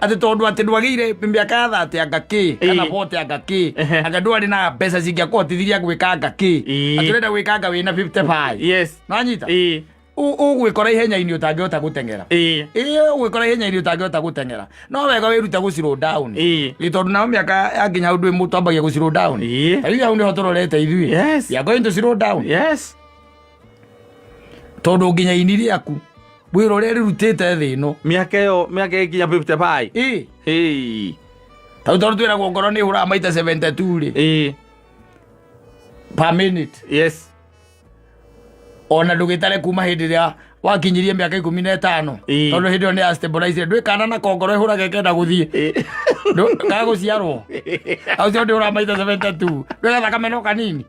Atĩ tondũ atĩ ndwagĩire mĩaka ya 30 anga kĩ kana 40 anga kĩ, anga ndwarĩ na mbeca cingĩakũhotithirie gwĩka anga kĩ, atĩ ũrenda gwĩka anga wĩna 55. Nĩwanyita? Ũgwĩkora ihenya-inĩ ũtangĩhota gũteng'era. Ĩĩ, ũgwĩkora ihenya-inĩ ũtangĩhota gũteng'era. No wega wĩrute gũ slow down. Ĩ tondũ nayo mĩaka yakinya hau ndwĩ twambagia gũ slow down. Ta rĩu hau nĩho tũrorete ithuĩ. We are going to slow down. Tondũ nginya ini rĩaku wĩra ũrĩa rĩrutĩte thĩ ĩno. Mĩaka ĩyo, mĩaka ĩkinya 55. Ĩ. Hey. Tondũ tondũ twĩragwo ngoro nĩ ĩhũraga maita 72 rĩ. Per minute. Ona ndũgĩtare kuma hĩndĩ ĩrĩa wakinyirie mĩaka 15. Tondũ hĩndĩ ĩyo nĩ ya stabilize. Ndwĩ kana nako ngoro ĩhũraga ĩkenda gũthiĩ. Kana gũciarwo. Hau ũcio ndĩhũraga maita 72. Ndwĩ gathakame no kanini.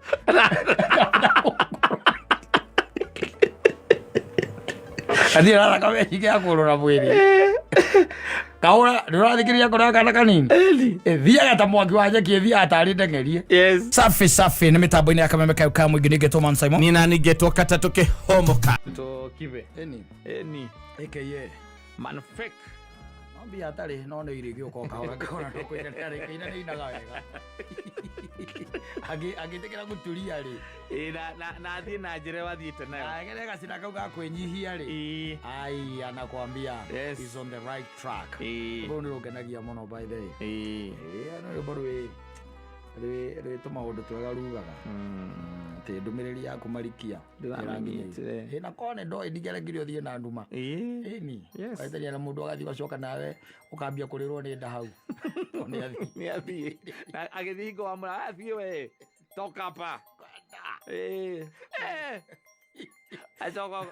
Athiĩ na thakame nyingĩ ya kũrũra mwĩrĩ. Kahũra, ndũrathikĩrĩria ngoro ya kana kanini? Ĩthiaga ta mwaki wa nyeki, ĩthiaga tarĩ ndeng'erie. Safi safi nĩ mĩtambo-inĩ ya kameme kau ka mũingĩ nĩngetwo Man Simon. Nĩ nani ngetwo katatũ kĩhomoka. Kibe. Eni. Eni. AKA. Man fake. No mbia atarĩ no nĩ irio igĩũka o kahora kahora no kũina nĩ arĩ kũina nĩ ainaga wega. Angĩtĩkĩra gũturia rĩ. Ĩ, na athiĩ na njĩra ĩyo athiĩte nayo. Agere gacĩra kau ga kwĩnyihia rĩ. Ai, anakwambia. Is on the right track. Rũu nĩ rũngenagia mũno by the way. Ĩ, no rwĩmbo rwĩ tũmaũndũ twega rugaga. Atĩ ndũmĩrĩri yaku marikia. Ndĩramĩnyitire. Ĩ, na korwo nĩ ndoĩ ndingĩarekire ũthiĩ na nduma. Ĩni. Weteria na mũndũ agathiĩ ũgacoka nawe ũkambia kũrĩrwo nĩ nda hau. Tondũ nĩ athiĩ. Nĩ athiĩ. Na agĩthiĩ hingo wa mũra, athiĩ we. Toka hapa. Acoka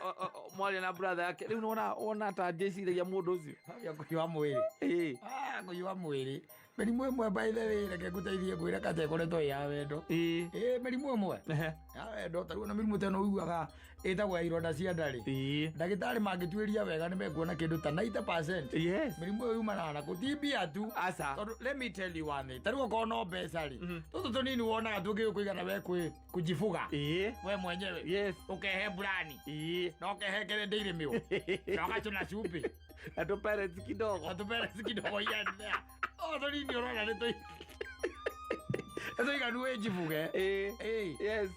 mwaria na brother yake. Rĩu nĩwona wona ta njĩciragia mũndũ ũcio. Ambia kũhiũha mwĩrĩ. Kũhiũha mwĩrĩ. Mĩrimũ ĩmwe by the way, reke ngũteithie ngwĩre kata ĩkoretwo ĩ ya wendo. Ĩ, mĩrimũ ĩmwe ya wendo, ta rĩu ona mĩrimũ ta ĩno ũiguaga ĩtagwo ya ironda cia nda rĩ. Ndagĩtarĩ mangĩtuĩria wega nĩ mekuona kĩndũ ta 90%. Mĩrimũ ĩyo yumanaga na kũ ti mbia tu. Aca. Tondũ let me tell you one thing. Ta rĩu okorwo no mbeca rĩ, tũtũ tũnini wonaga tũngĩgũkũigana we kujifuga. We mwenyewe. Ũkehe brani. Na ũkehe kere ndĩirĩ mĩũ. Na ũgacũna cumbĩ. Na tũ parents kidogo. Na tũ parents kidogo here and there. O tũnini ũrona nĩ tũi. Nĩ tũiganu wĩjibuge.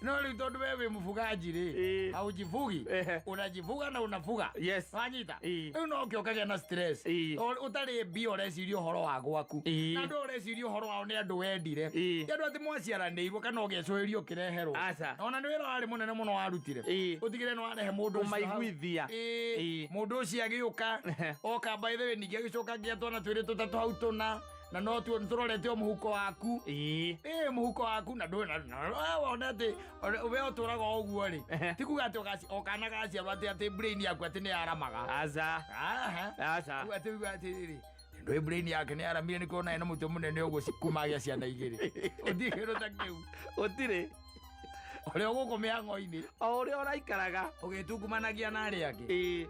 No rĩu tondũ we wĩ mũbugaji rĩ, haujibugi, unajibuga na unabuga. Wanyita? Rĩu no kĩo ũkagĩa na stress. Ũtarĩ mbia ũreciria ũhoro wa gwaku. Na andũ ũreciria ũhoro wao nĩ andũ wendire. Ti andũ atĩ mwaciaranĩirwo kana ũgecũhĩrio ũkĩreherwo. Aca. Ona nĩ wĩra warĩ mũnene mũno warutire. Ũtigĩre nĩ warehe mũndũ ũcio hau. Kũmaiguithia. Mũndũ ũcio agĩũka, oka by the way ningĩ agĩcoka ngĩa twana twĩrĩ tũtatũ hau tũna. Na no tuo tũrorete o mũhuko waku. Ĩ, mũhuko waku na ndũĩ na we wone atĩ we ũtũraga o ũguo rĩ. Ti kuga atĩ o kana gaciarwo atĩ atĩ brain yaku atĩ nĩ yaramaga. Aca. Aha. Aca. Kuga atĩ uga atĩ rĩrĩ, ndũĩ brain yake nĩ yaramire nĩ kuona ena mũtwe mũnene ũguo kuma agĩa ciana igĩrĩ. Gũtirĩ kĩndũ ta kĩu. Gũtirĩ. Ũrĩa ũgũkũ mĩhang'o-inĩ. O ũrĩa ũraikaraga. Ũgĩtungumanagia na arĩa angĩ.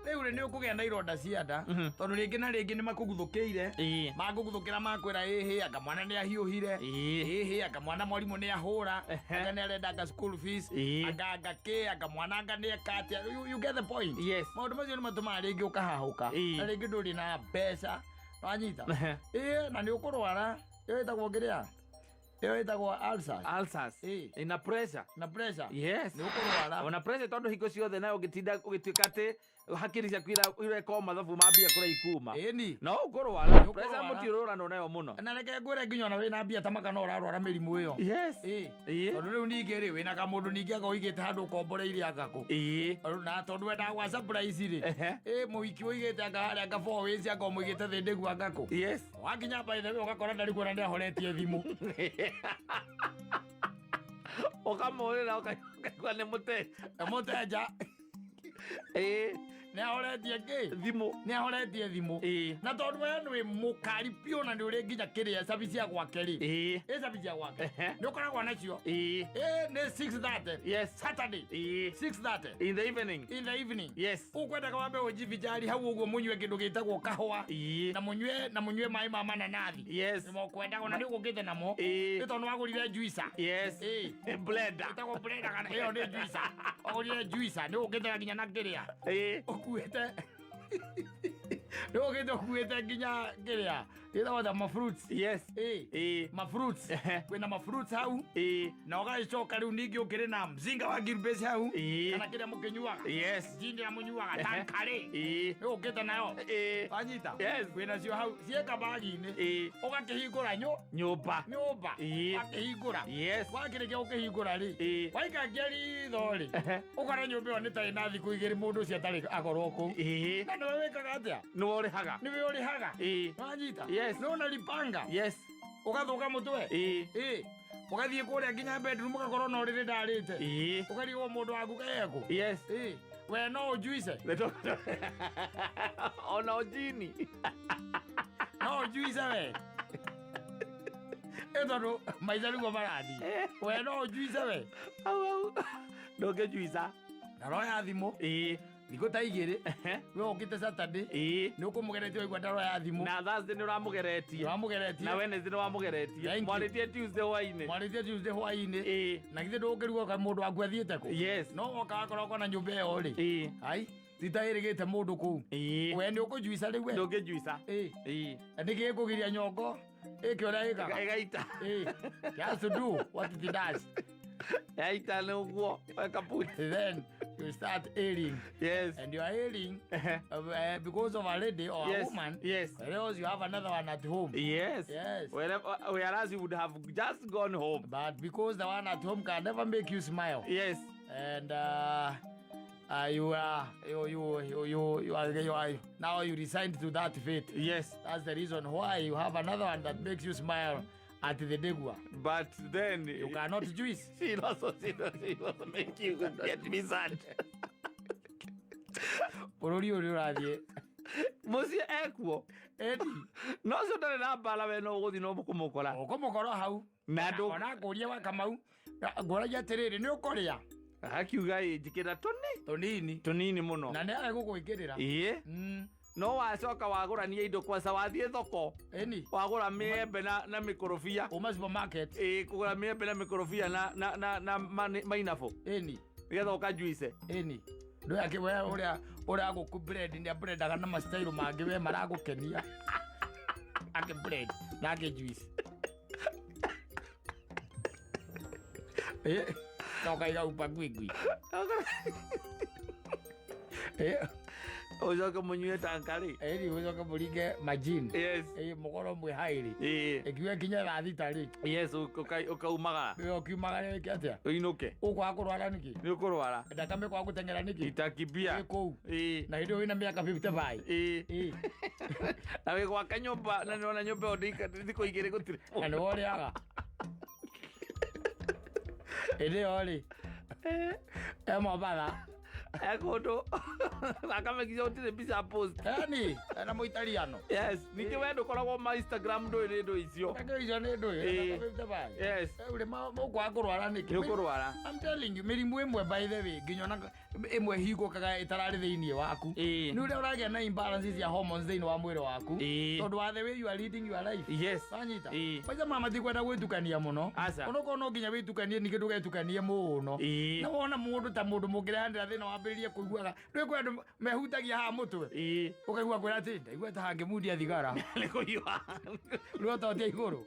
Rĩu rĩ, nĩ ũkũgĩa na ironda cia nda, tondũ rĩngĩ na rĩngĩ nĩ makũguthũkĩire. Mangũguthũkĩra makwĩra ĩhĩ, anga mwana nĩ ahiũhire. Ĩhĩ, anga mwana mwarimũ nĩ ahũra. Anga nĩ arenda anga school fees. Anga anga kĩ, anga mwana anga nĩ eka atĩa. You get the point? Maũndũ macio nĩ matũmaga rĩngĩ ũkahahũka. Na rĩngĩ ndũrĩ na mbeca. Wanyita? Ĩĩ, na nĩ ũkũrwara. Ĩyo ĩtagwo kĩrĩa? Ĩyo ĩtagwo ulcers. Ulcers. Ina pressure. Na pressure. Yes. Nĩ ũkũrwara. Ona pressure tondũ hingo ciothe nayo ũngĩtinda ũgĩtuĩka atĩ hakiri ciaku ireka o mathabu ma mbia kũrĩa ikuma. Ĩni. No ũkũrwara. Nĩ ũkũrwara. Pressure mũtiũrũranwo nayo mũno. Na reke ngwĩre nginya ona wĩna mbia ta maka no ũrarwara mĩrimũ ĩyo. Tondũ rĩu ningĩ rĩ, wĩna kamũndũ ningĩ anga ũigĩte handũ ũkomboreire anga kũ. Na tondũ wendaga gwa surprise rĩ. Mũhiki ũigĩte anga harĩa anga four ways anga ũmũigĩte thĩ ndĩgu anga kũ. Wakinya by the way ũgakora ndarĩ kuona nĩ ahoretie thimũ. Ũkamũhũrĩra ũkaigua nĩ mũteja. Nĩ mũteja. Nĩ ahoretie kĩ? Thimũ. Nĩ ahoretie thimũ. Na tondũ we nĩ mũkari biũ na nĩ ũrĩ nginya kĩrĩa cabi cia gwake rĩ. Ĩ cabi cia gwake. Nĩ ũkoragwo nacio. Nĩ 6:30. Saturday. 6:30. In the evening. In the evening. Ũkwendaga wambe ũnjivinjari hau ũguo mũnyue kĩndũ gĩtagwo kahũa. Na mũnyue maĩ ma mananathi. Nĩ mũkwendaga ona nĩ ũgũkĩte namo. Nĩ tondũ nĩ wagũrire juicer. Blender. Ĩtagwo blender kana ĩyo nĩ juicer. Wagũrire juicer, nĩ ũgũkĩte nginya na kĩrĩa. Ũkuĩte. Nĩ ũkĩte ũkuĩte nginya kĩrĩa gĩtagwo ta mafruits. Yes. Ĩ. Ĩ. Mafruits. Ehe. Kwĩna mafruits hau. Ĩ. Na ũgagĩcoka rĩu ningĩ ũkĩrĩ na mzinga wa Gilbey's hau. Ĩ. Kana kĩrĩa mũkĩnyuaga. Yes. Gin ĩrĩa mũnyuaga Ehe. tankarĩ. Ĩ. Nĩ ũkĩte nayo. Ĩ. Wanyita? Yes. Kwĩnacio hau ciĩ kabagi-inĩ. Ĩ. Ũgakĩhingũra Nyũmba. nyũmba. Ĩ. Wakĩhingũra. Yes. Wakĩrĩkia gũkĩhingũra rĩ. Ĩ. Waikangia ritho rĩ. Ehe. Ũkona nyũmba ĩyo nĩ ta ĩna thikũ igĩrĩ mũndũ ũcio atarĩ akorwo kũu. Ĩ. Na nĩwe wĩkaga atĩa? Nĩwe ũrĩhaga. Nĩwe ũrĩhaga. Ĩ. Wanyita? Yes. Nĩ ũnaripanga. Yes. Ũgathũka mũtwe. Ĩ. Ĩ. Ũgathiĩ kũrĩa nginya bedroom ũgakorwo na ũrĩrĩ ndarĩte. Ĩ. Ũkarigwo mũndũ waku ekũ. Yes. Ĩ. We no ũnjuice. Ona ũnjini. No ũnjuice we. Ĩ tondũ maica nĩguo marathiĩ. We no ũnjuice we. Au au. Ndũngĩnjuica. Ndaroya thimũ. Ĩ. Thikũ ta igĩrĩ. We ũkĩte Saturday. Ĩ. Nĩ ũkũmũgeretie waigua ndaroya thimũ. Na Thursday nĩ ũramũgeretie. Ũramũgeretie. Na Wednesday nĩ wamũgeretie. Thank you. Mwarĩtie Tuesday hwainĩ. Mwarĩtie Tuesday hwainĩ. Ĩ. Na githĩ ndũgũkĩrigwo kaĩ mũndũ waku athiĩte kũ? Yes. No woka wakorwo kona nyũmba ĩyo rĩ. Ĩ. Ai, ti ta ĩrĩgĩte mũndũ kũu. Ĩ. We nĩ ũkũnjuica rĩu we. Ndũngĩnjuica. Ĩ. Ĩ. Na nĩkĩ gĩkũgiria nyongo ĩke ũrĩa ĩkaga? Ĩgaita. Ĩ. It has to do what it does. Yaita nĩ ũguo. Wekaputi. Then you start ailing. Yes. And you are ailing because of a lady or a Yes. woman. Yes. Whereas you have another one at home. Yes. Yes. Whereas you would have just gone home. But because the one at home can never make you smile. Yes. And you are you you you you you are, you are now you resigned to that fate. Yes. That's the reason why you have another one that makes you smile at the degua. But then You cannot juice. She also make you get me sad. Bũrũri ũrĩa ũrathiĩ. Mũciĩ ekuo. Edi. No ũcio ndarĩ na mbara we no ũgũthiĩ no kũmũkora. Ũkũmũkorwo hau. Na ndũ Ona ngũrie wa Kamau. Ngũragia atĩrĩrĩ, nĩ ũkũrĩa? Akiuga ĩ njĩkĩra tũni. Tũnini. Tũnini mũno. Na nĩ arĩ gũgwĩkĩrĩra. Ĩ. No wacoka wagũrania indo kwanza wathiĩ thoko. Eni. Wagũra mĩembe na mĩkorobia. Uma supermarket. Ĩ kũgũra mĩembe na mĩkorobia na mainabũ. Eni. Nĩgetha ũkanjuice. Eni. Ndũyake we ũrĩa ũrĩa gũkũ bread nĩ breadaga na mastailo mangĩ we maragũkenia. Ake bread na ake juice. Ĩ. Na ũkaiga upagwigwi. Ĩ. Ũcoke mũnyue tankarĩ. Eni ũcoke mũringe majini. Yes. Ĩ mũkorwo mwĩ haĩrĩ. Ĩ. Ĩkiuga kinya thaa thita rĩ. Yes, ũkaumagara. Ĩ ũkiumagara wĩke atĩa? Ũinũke. Ũkwaga kũrwara nĩkĩ? Nĩ ũkũrwara. Thakame kwaga gũteng'era nĩkĩ? Itakibia. Ĩ kũu. Ĩ. Na hĩndĩ ĩyo wĩna mĩaka 55. Ĩ. Ĩ. Na wĩ gwaka nyũmba na nĩwona nyũmba ĩyo thikũ igĩrĩ gũtirĩ. Na nĩwe ũrĩaga. Hĩndĩ ĩyo rĩ. E Mombatha. E kũndũ. Thakame nginya gũtirĩ mbica post. Eni, ena mũitariano. Yes, ningĩ we ndũkoragwo ma Instagram ndũĩ nĩ ndũ icio. Thakame icio nĩ ndũĩ. Ĩ. Thakame 55. Yes. Rĩu rĩ mũkwaga kũrwara nĩkĩ? Nĩ ũkũrwara. I'm telling you, mĩrimũ ĩmwe by the way, nginya ona ĩmwe hingũkaga ĩtararĩ thĩinĩ waku. Ĩ. Nĩ ũrĩa ũragĩa na imbalances ya hormones thĩinĩ wa mwĩrĩ waku. Ĩ. Tondũ wa the way you are leading your life. Yes. Wanyita? Ĩ. Maica maya matikwenda gwĩtukania mũno. Aca. Onokorwo no nginya wĩtukanie ningĩ ndũgetukanie mũno. Ĩ. Na wona mũndũ ta mũndũ mũngĩrehanĩra thĩna wambĩrĩrie kũiguaga. Ndũĩ kwĩ andũ mehutagia haha mũtwe. Ĩ. Ũkaigua kwĩra atĩ ndaigua ta hangĩmundia thigara. Nĩ kũhiũha. Rũototia igũrũ.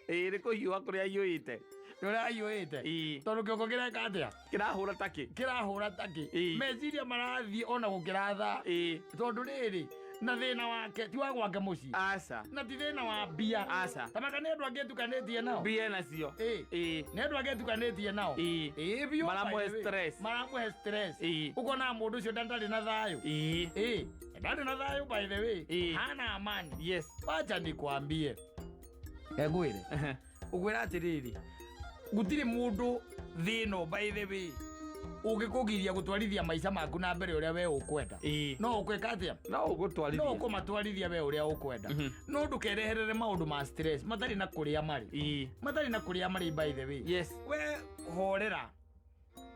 Ĩ, nĩ kũhiũha kũrĩa ahiũhĩte. Nĩ ũrĩa ahiũhĩte. Ĩ. Tondũ kĩongo kĩreka atĩa? Kĩrahũra takĩ. Kĩrahũra takĩ. Ĩ. Meciria marathiĩ ona gũkĩra thaa. Ĩ. Tondũ rĩrĩ na thĩna wake ti wa gwake mũciĩ. Aca. Na ti thĩna wa mbia. Aca. Ta maka nĩ andũ angĩ etukanĩtie nao. Mbia nacio. Ĩ. Ĩ. Nĩ andũ angĩ etukanĩtie nao. Ĩ. Ĩ biũ. Maramũhe by the way. stress. Maramũhe stress. Ĩ. Ũkona mũndũ ũcio ndarĩ na thayũ. Ĩ. Ĩ. Ndarĩ na thayũ by the way. Ĩ. Hana amani. Yes. Wacha nikwambie. Ngwĩre. Ũkwĩra atĩrĩrĩ. Gũtirĩ mũndũ thĩ ĩno by the way ũngĩkũgiria gũtwarithia maica maku na mbere ũrĩa we ũkwenda. Ĩ. No ũkwĩka atĩa? No ũgũtwarithia. No ũkũmatwarithia we ũrĩa ũkwenda. No ndũkereherere maũndũ ma stress matarĩ na kũrĩa marĩ. Ĩ. Matarĩ na kũrĩa marĩ by the way. Yes. We horera.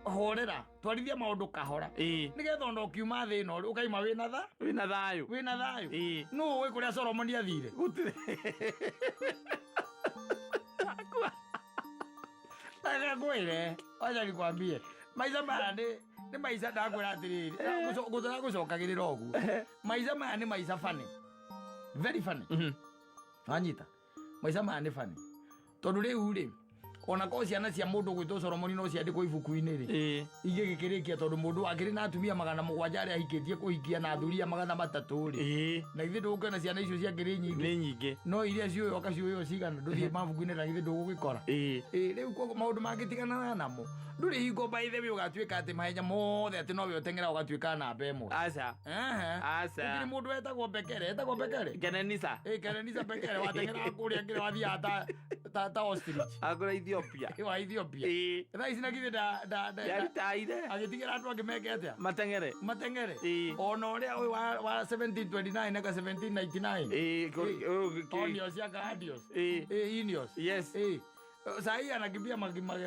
Horera. Twarithia maũndũ kahora. Ĩ. Nĩgetha ona ũkiuma thĩ ĩno ũkaima wĩna tha? Wĩna thayũ. Wĩna thayũ. Ĩ. Nũ ũĩ kũrĩa Solomoni athire? Gũtirĩ. Reke ngwĩre, wacha nikwambie. Maica maya nĩ maica ndakwĩra atĩrĩrĩ, gũcokagĩrĩra ũguo. Maica maya nĩ maica funny. Very funny. Wanyita maica maya nĩ funny tondũ rĩu rĩ, ona korwo ciana cia mũndũ gwĩtwo Solomoni no ciandĩkwo ibuku-inĩ rĩ, ingĩgĩkĩrĩkia tondũ mũndũ akĩrĩ na atumia 700 arĩa ahikĩtie kũhikia na athuria 300 rĩ, na ithuĩ ndũgũkĩona ciana icio ciakĩrĩ nyingĩ. Nĩ nyingĩ. No iria ciũywo akaciũywo cigana, ndũthiĩ mabuku-inĩ na githĩ ndũgũgĩkora. Rĩu koguo maũndũ mangĩtigana namo ndũrĩ hingo, by the way, ũgatuĩka atĩ mahenya mothe atĩ nowe ũteng'era ũgatuĩka namba ĩmwe. Aca. Ehe. Aca. Gũtirĩ mũndũ wetagwo Bekere, etagwo Bekere. Kenenisa. Ĩ, Kenenisa Bekere wateng'eraga kũrĩa kĩrĩa wathiaga ta ostrich. Akũra Ethiopia. Ĩ, wa Ethiopia. Thaa ici na githĩ Yaritaire. agĩtigĩra andũ angĩ meke atĩa? Mateng'ere. Mateng'ere. Ona ũrĩa ũyũ wa 1729 aka 1799. Onios aka Adios. Ĩ, Ineos. Ĩ, sahi anakimbia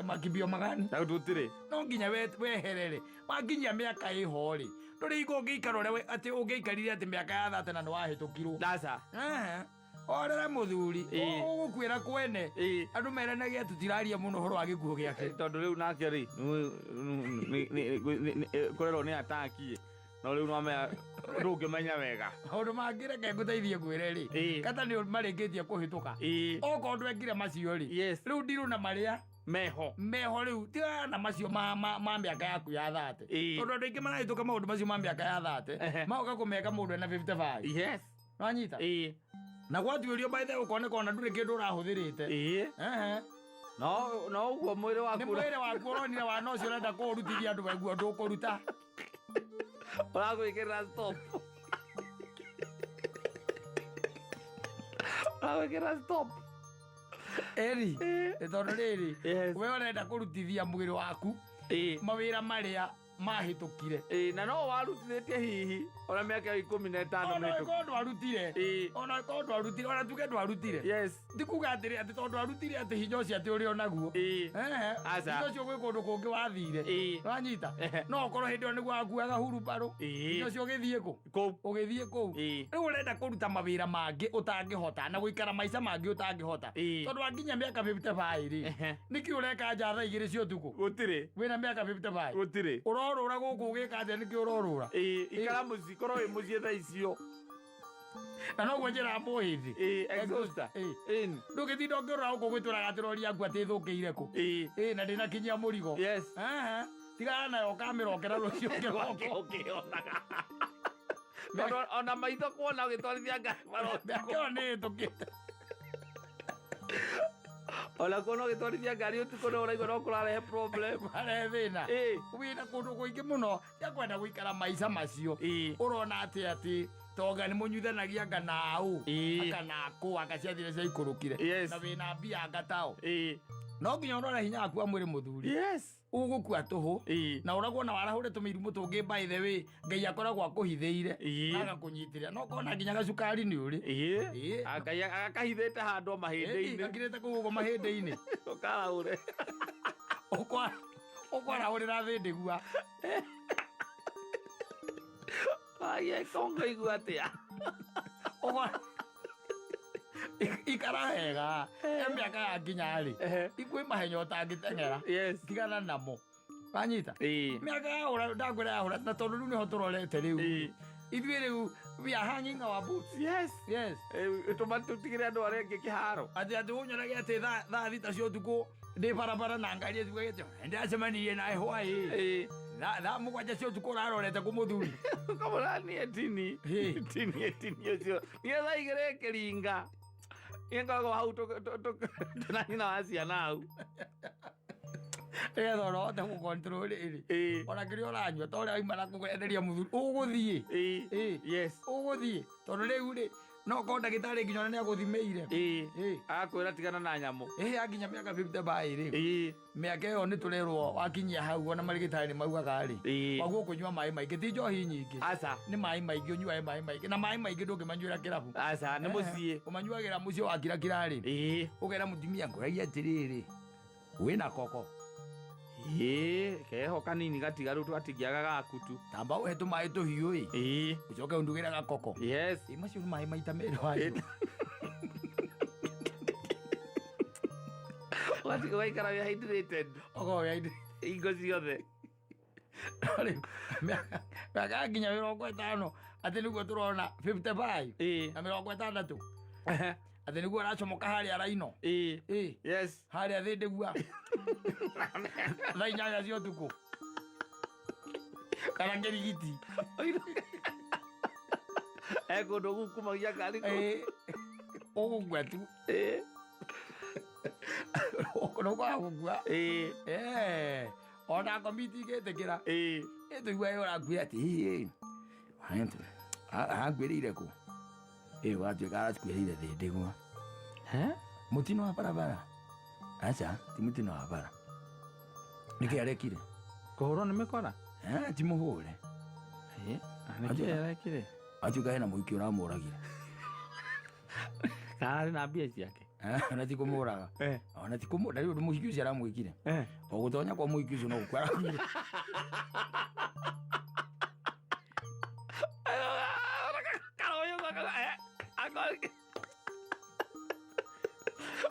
makimbio magani? Na tũtirĩ. No nginya weherere wakinyia mĩaka ĩho rĩ, ndũrĩ hingo ũngĩikara ũrĩa atĩ ũngĩaikarire atĩ mĩaka ya thate na nĩ wahĩtũkirwo. Aca. Ehe. Orera mũthuri. Ũgũkuĩra kwene. Andũ meranagia tũtiraria mũno ũhoro wa gĩkuũ gĩake. Tondũ rĩu nake rĩ, kũrerwo nĩ ataki no rĩu nomenya ndũngĩmenya wega. Maũndũ mangĩ reke ngũteithie ngwĩre rĩ, kata nĩ marĩkĩtie kũhĩtũka. Okorwo ndwekire macio rĩ, rĩu ndirũ na marĩa meho meho rĩu, tigana na macio ma mĩaka yaku ya thate, tondũ andũ aingĩ marahĩtũka maũndũ macio ma mĩaka ya thate, magoka kũmeka mũndũ ena 55. Nwanyita? Na gwatuĩrio, by the way, ũkoneka ona ndũrĩ kĩndũ ũrahũthĩrĩte. Ehe. No ũguo mwĩrĩ waku Nĩ mwĩrĩ waku ũronire wana ũcio ũrenda kũũrutithia andũ waiguo ndũkũruta. Ũragwĩkĩrĩra stop, ũragwĩkĩrĩra stop. Eri nĩ tondũ rĩrĩ, we ũrenda kũrutithia mwĩrĩ waku mawĩra marĩa mahĩtũkire. Ĩĩ, na no warutithĩtie hihi ona mĩaka 15 Ona mĩhĩtũku. ĩkorwo ndwarutire, ona ĩkorwo ndwarutire, ona tuge ndwarutire, ti kuga atĩrĩ atĩ tondũ ndwarutire atĩ hinya ũcio atĩ ũrĩ onaguo. Ehe. Aca. Hinya ũcio gwĩ kũndũ kũngĩ wathire. Wanyita? No ũkorwo hĩndĩ ĩyo nĩguo wakuaga hurubarũ, hinya ũcio ũgĩthiĩ kũ? Kũu. Ũgĩthiĩ kũu. Rĩu ũrenda kũruta mawĩra mangĩ ũtangĩhota na gũikara maica mangĩ ũtangĩhota, tondũ wakinya mĩaka 55 rĩ, nĩkĩ ũreka nja thaa 2 cia ũtukũ? Gũtirĩ. Wĩna mĩaka 55. Gũtirĩ. Ũrorũra gũkũ ũgĩka atĩa? Nĩkĩ ũrorũra? Ĩĩ, ikara mũciĩ, korwo wĩ mũciĩ thaa icio. Na noguo njĩraga mũhĩndĩ. Exhauster. Ĩni. Ndũngĩtinda ũkĩũrũra gũkũ gwĩtũraga atĩ rori yaku atĩ ĩthũkĩire kũ. Ĩĩ, na ndĩnakinyia mũrigo. Ehe. Tigana nayo, ũkamĩrokera rũciũ kĩroko. Ũkĩonaga. Tondũ ona maitho kuona ũgĩtwarithia ngari Mĩaka ĩyo nĩ ĩhĩtũkĩte. Ona kuona ũgĩtwarithia ngari ũtukũ no ũraigua no kũrarehe problem. Kũrarehe thĩna. Wĩna kũndũ kũingĩ mũno cia kwenda gũikara maica macio. Ũrona atĩ tonga nĩ mũnyuithanagia anga naũ, anga nakũ, anga ciathire ciaikũrũkire. Na wĩna mbia anga tao. No nginya ũrore hinya waku wa mwĩrĩ mũthuri. Ũgũkua tũhũ. Na ũragwo na warahũre tũmĩrimũ tũngĩ, by the way, Ngai akoragwo akũhithĩire. Agakũnyitĩrĩra. No ũkona nginya gacukari nĩ ũrĩ. Ngai agakahithĩte handũ mahĩndĩ-inĩ. Gakirĩte kũu ũguo mahĩndĩ-inĩ. Ũkaraũre. Ũkwarahũrĩra thĩ ndĩgua. Wagia kongo igua atĩa? Ikara wega. Mĩaka ya nginya rĩ, ikwĩ mahenya ũtangĩteng'era. Tigana namo. Wanyita? Mĩaka ya hũra ndakwĩra ya hũra, na tondũ rĩu nĩho tũrorete rĩu. Ithuĩ rĩu we are hanging our boots. Yes. Tũma tũtigĩre andũ arĩa angĩ kĩharo. Atĩ ũnyonage atĩ thaa 6 cia ũtukũ ndĩ barabara na ngari ĩtuage atĩ ndĩracemanirie nawe hwaĩ. Thaa 7 cia ũtukũ ũrarorete kũ mũthuri? Ũkamũra niĩ tini. Tini tini ũcio. Niĩ thaa 2 ĩkĩringa. Niĩ ngoragwo hau tũna nyina wa ciana hau. Nĩgetha ũhote gũ-control rĩrĩ. Ona kĩrĩa ũranyua ta ũrĩa wauma na kũenderia mũthuri ũgũthiĩ. Ũgũthiĩ. Tondũ rĩu rĩ, no korwo ndagĩtarĩ nginya ona nĩagũthimĩire. Agakwĩra tigana na nyamũ. Akinya mĩaka 55 rĩ. Mĩaka ĩyo nĩ tũrerwo wakinyia hau ona marĩgĩtarĩ nĩ maugaga rĩ. Waguo kũnyua maĩ maingĩ ti njohi nyingĩ. Aca. Nĩ maĩ maingĩ, ũnyuage maĩ maingĩ. Na maĩ maingĩ ndũngĩmanyuĩra kĩrabu. Aca, nĩ mũciĩ. Ũmanyuagĩra mũciĩ wakirakira rĩ. Ũkera mũtumia ngũragia atĩrĩrĩ, wĩna koko. Keho kanini gatigaru twatingiaga gaku tu. Tamba ũhe tũmaĩ tũhiũ ĩ. Ũcoke ũndugĩre gakoko. Macio nĩ maĩ maita merĩ wanyua. Ũgatiga ũgaikara wĩ hydrated. Ũgakorwo wĩ hydrated. Hingo ciothe. Rĩu, mĩaka ya nginya 50, Atĩ nĩguo tũrona 55 Ĩĩ. na 60. Ehe. Atĩ nĩguo aracomoka harĩa raino. Ĩĩ. Ĩĩ. Yes. Harĩa thĩndĩgua thaa 8 cia ũtukũ kana kĩrigiti. E kũndũ gukumagia ngari kũu. Ĩĩ. Ũgũkua tu. Ĩĩ. Nũkwaga gũkua. Ĩĩ. Eh, ona komiti igĩtĩkĩra. Ĩĩ. Ĩtũigua ĩ ũrakuire atĩ ĩ aranguĩrĩire kũ? Ĩ ũgatuĩka arakuĩrĩire thĩndĩgwa. He? Mũtino wa barabara? Aca, ti mũtino wa bara. Nĩkĩ arekire? Kũhũrwo nĩ mĩkora? Eh, ti mũhũre. Ĩĩ. Nĩkĩ arekire? Atuĩka hena mũhiki ũramũragire. Kana arĩ na mbia ciake? Eh, ona ti kũmũraga. Eh. Ona ti kũmũ, ndarĩ ũndũ mũhiki ũcio aramwĩkire. Eh. O gũtonya kwa mũhiki ũcio no gũkua arakuire.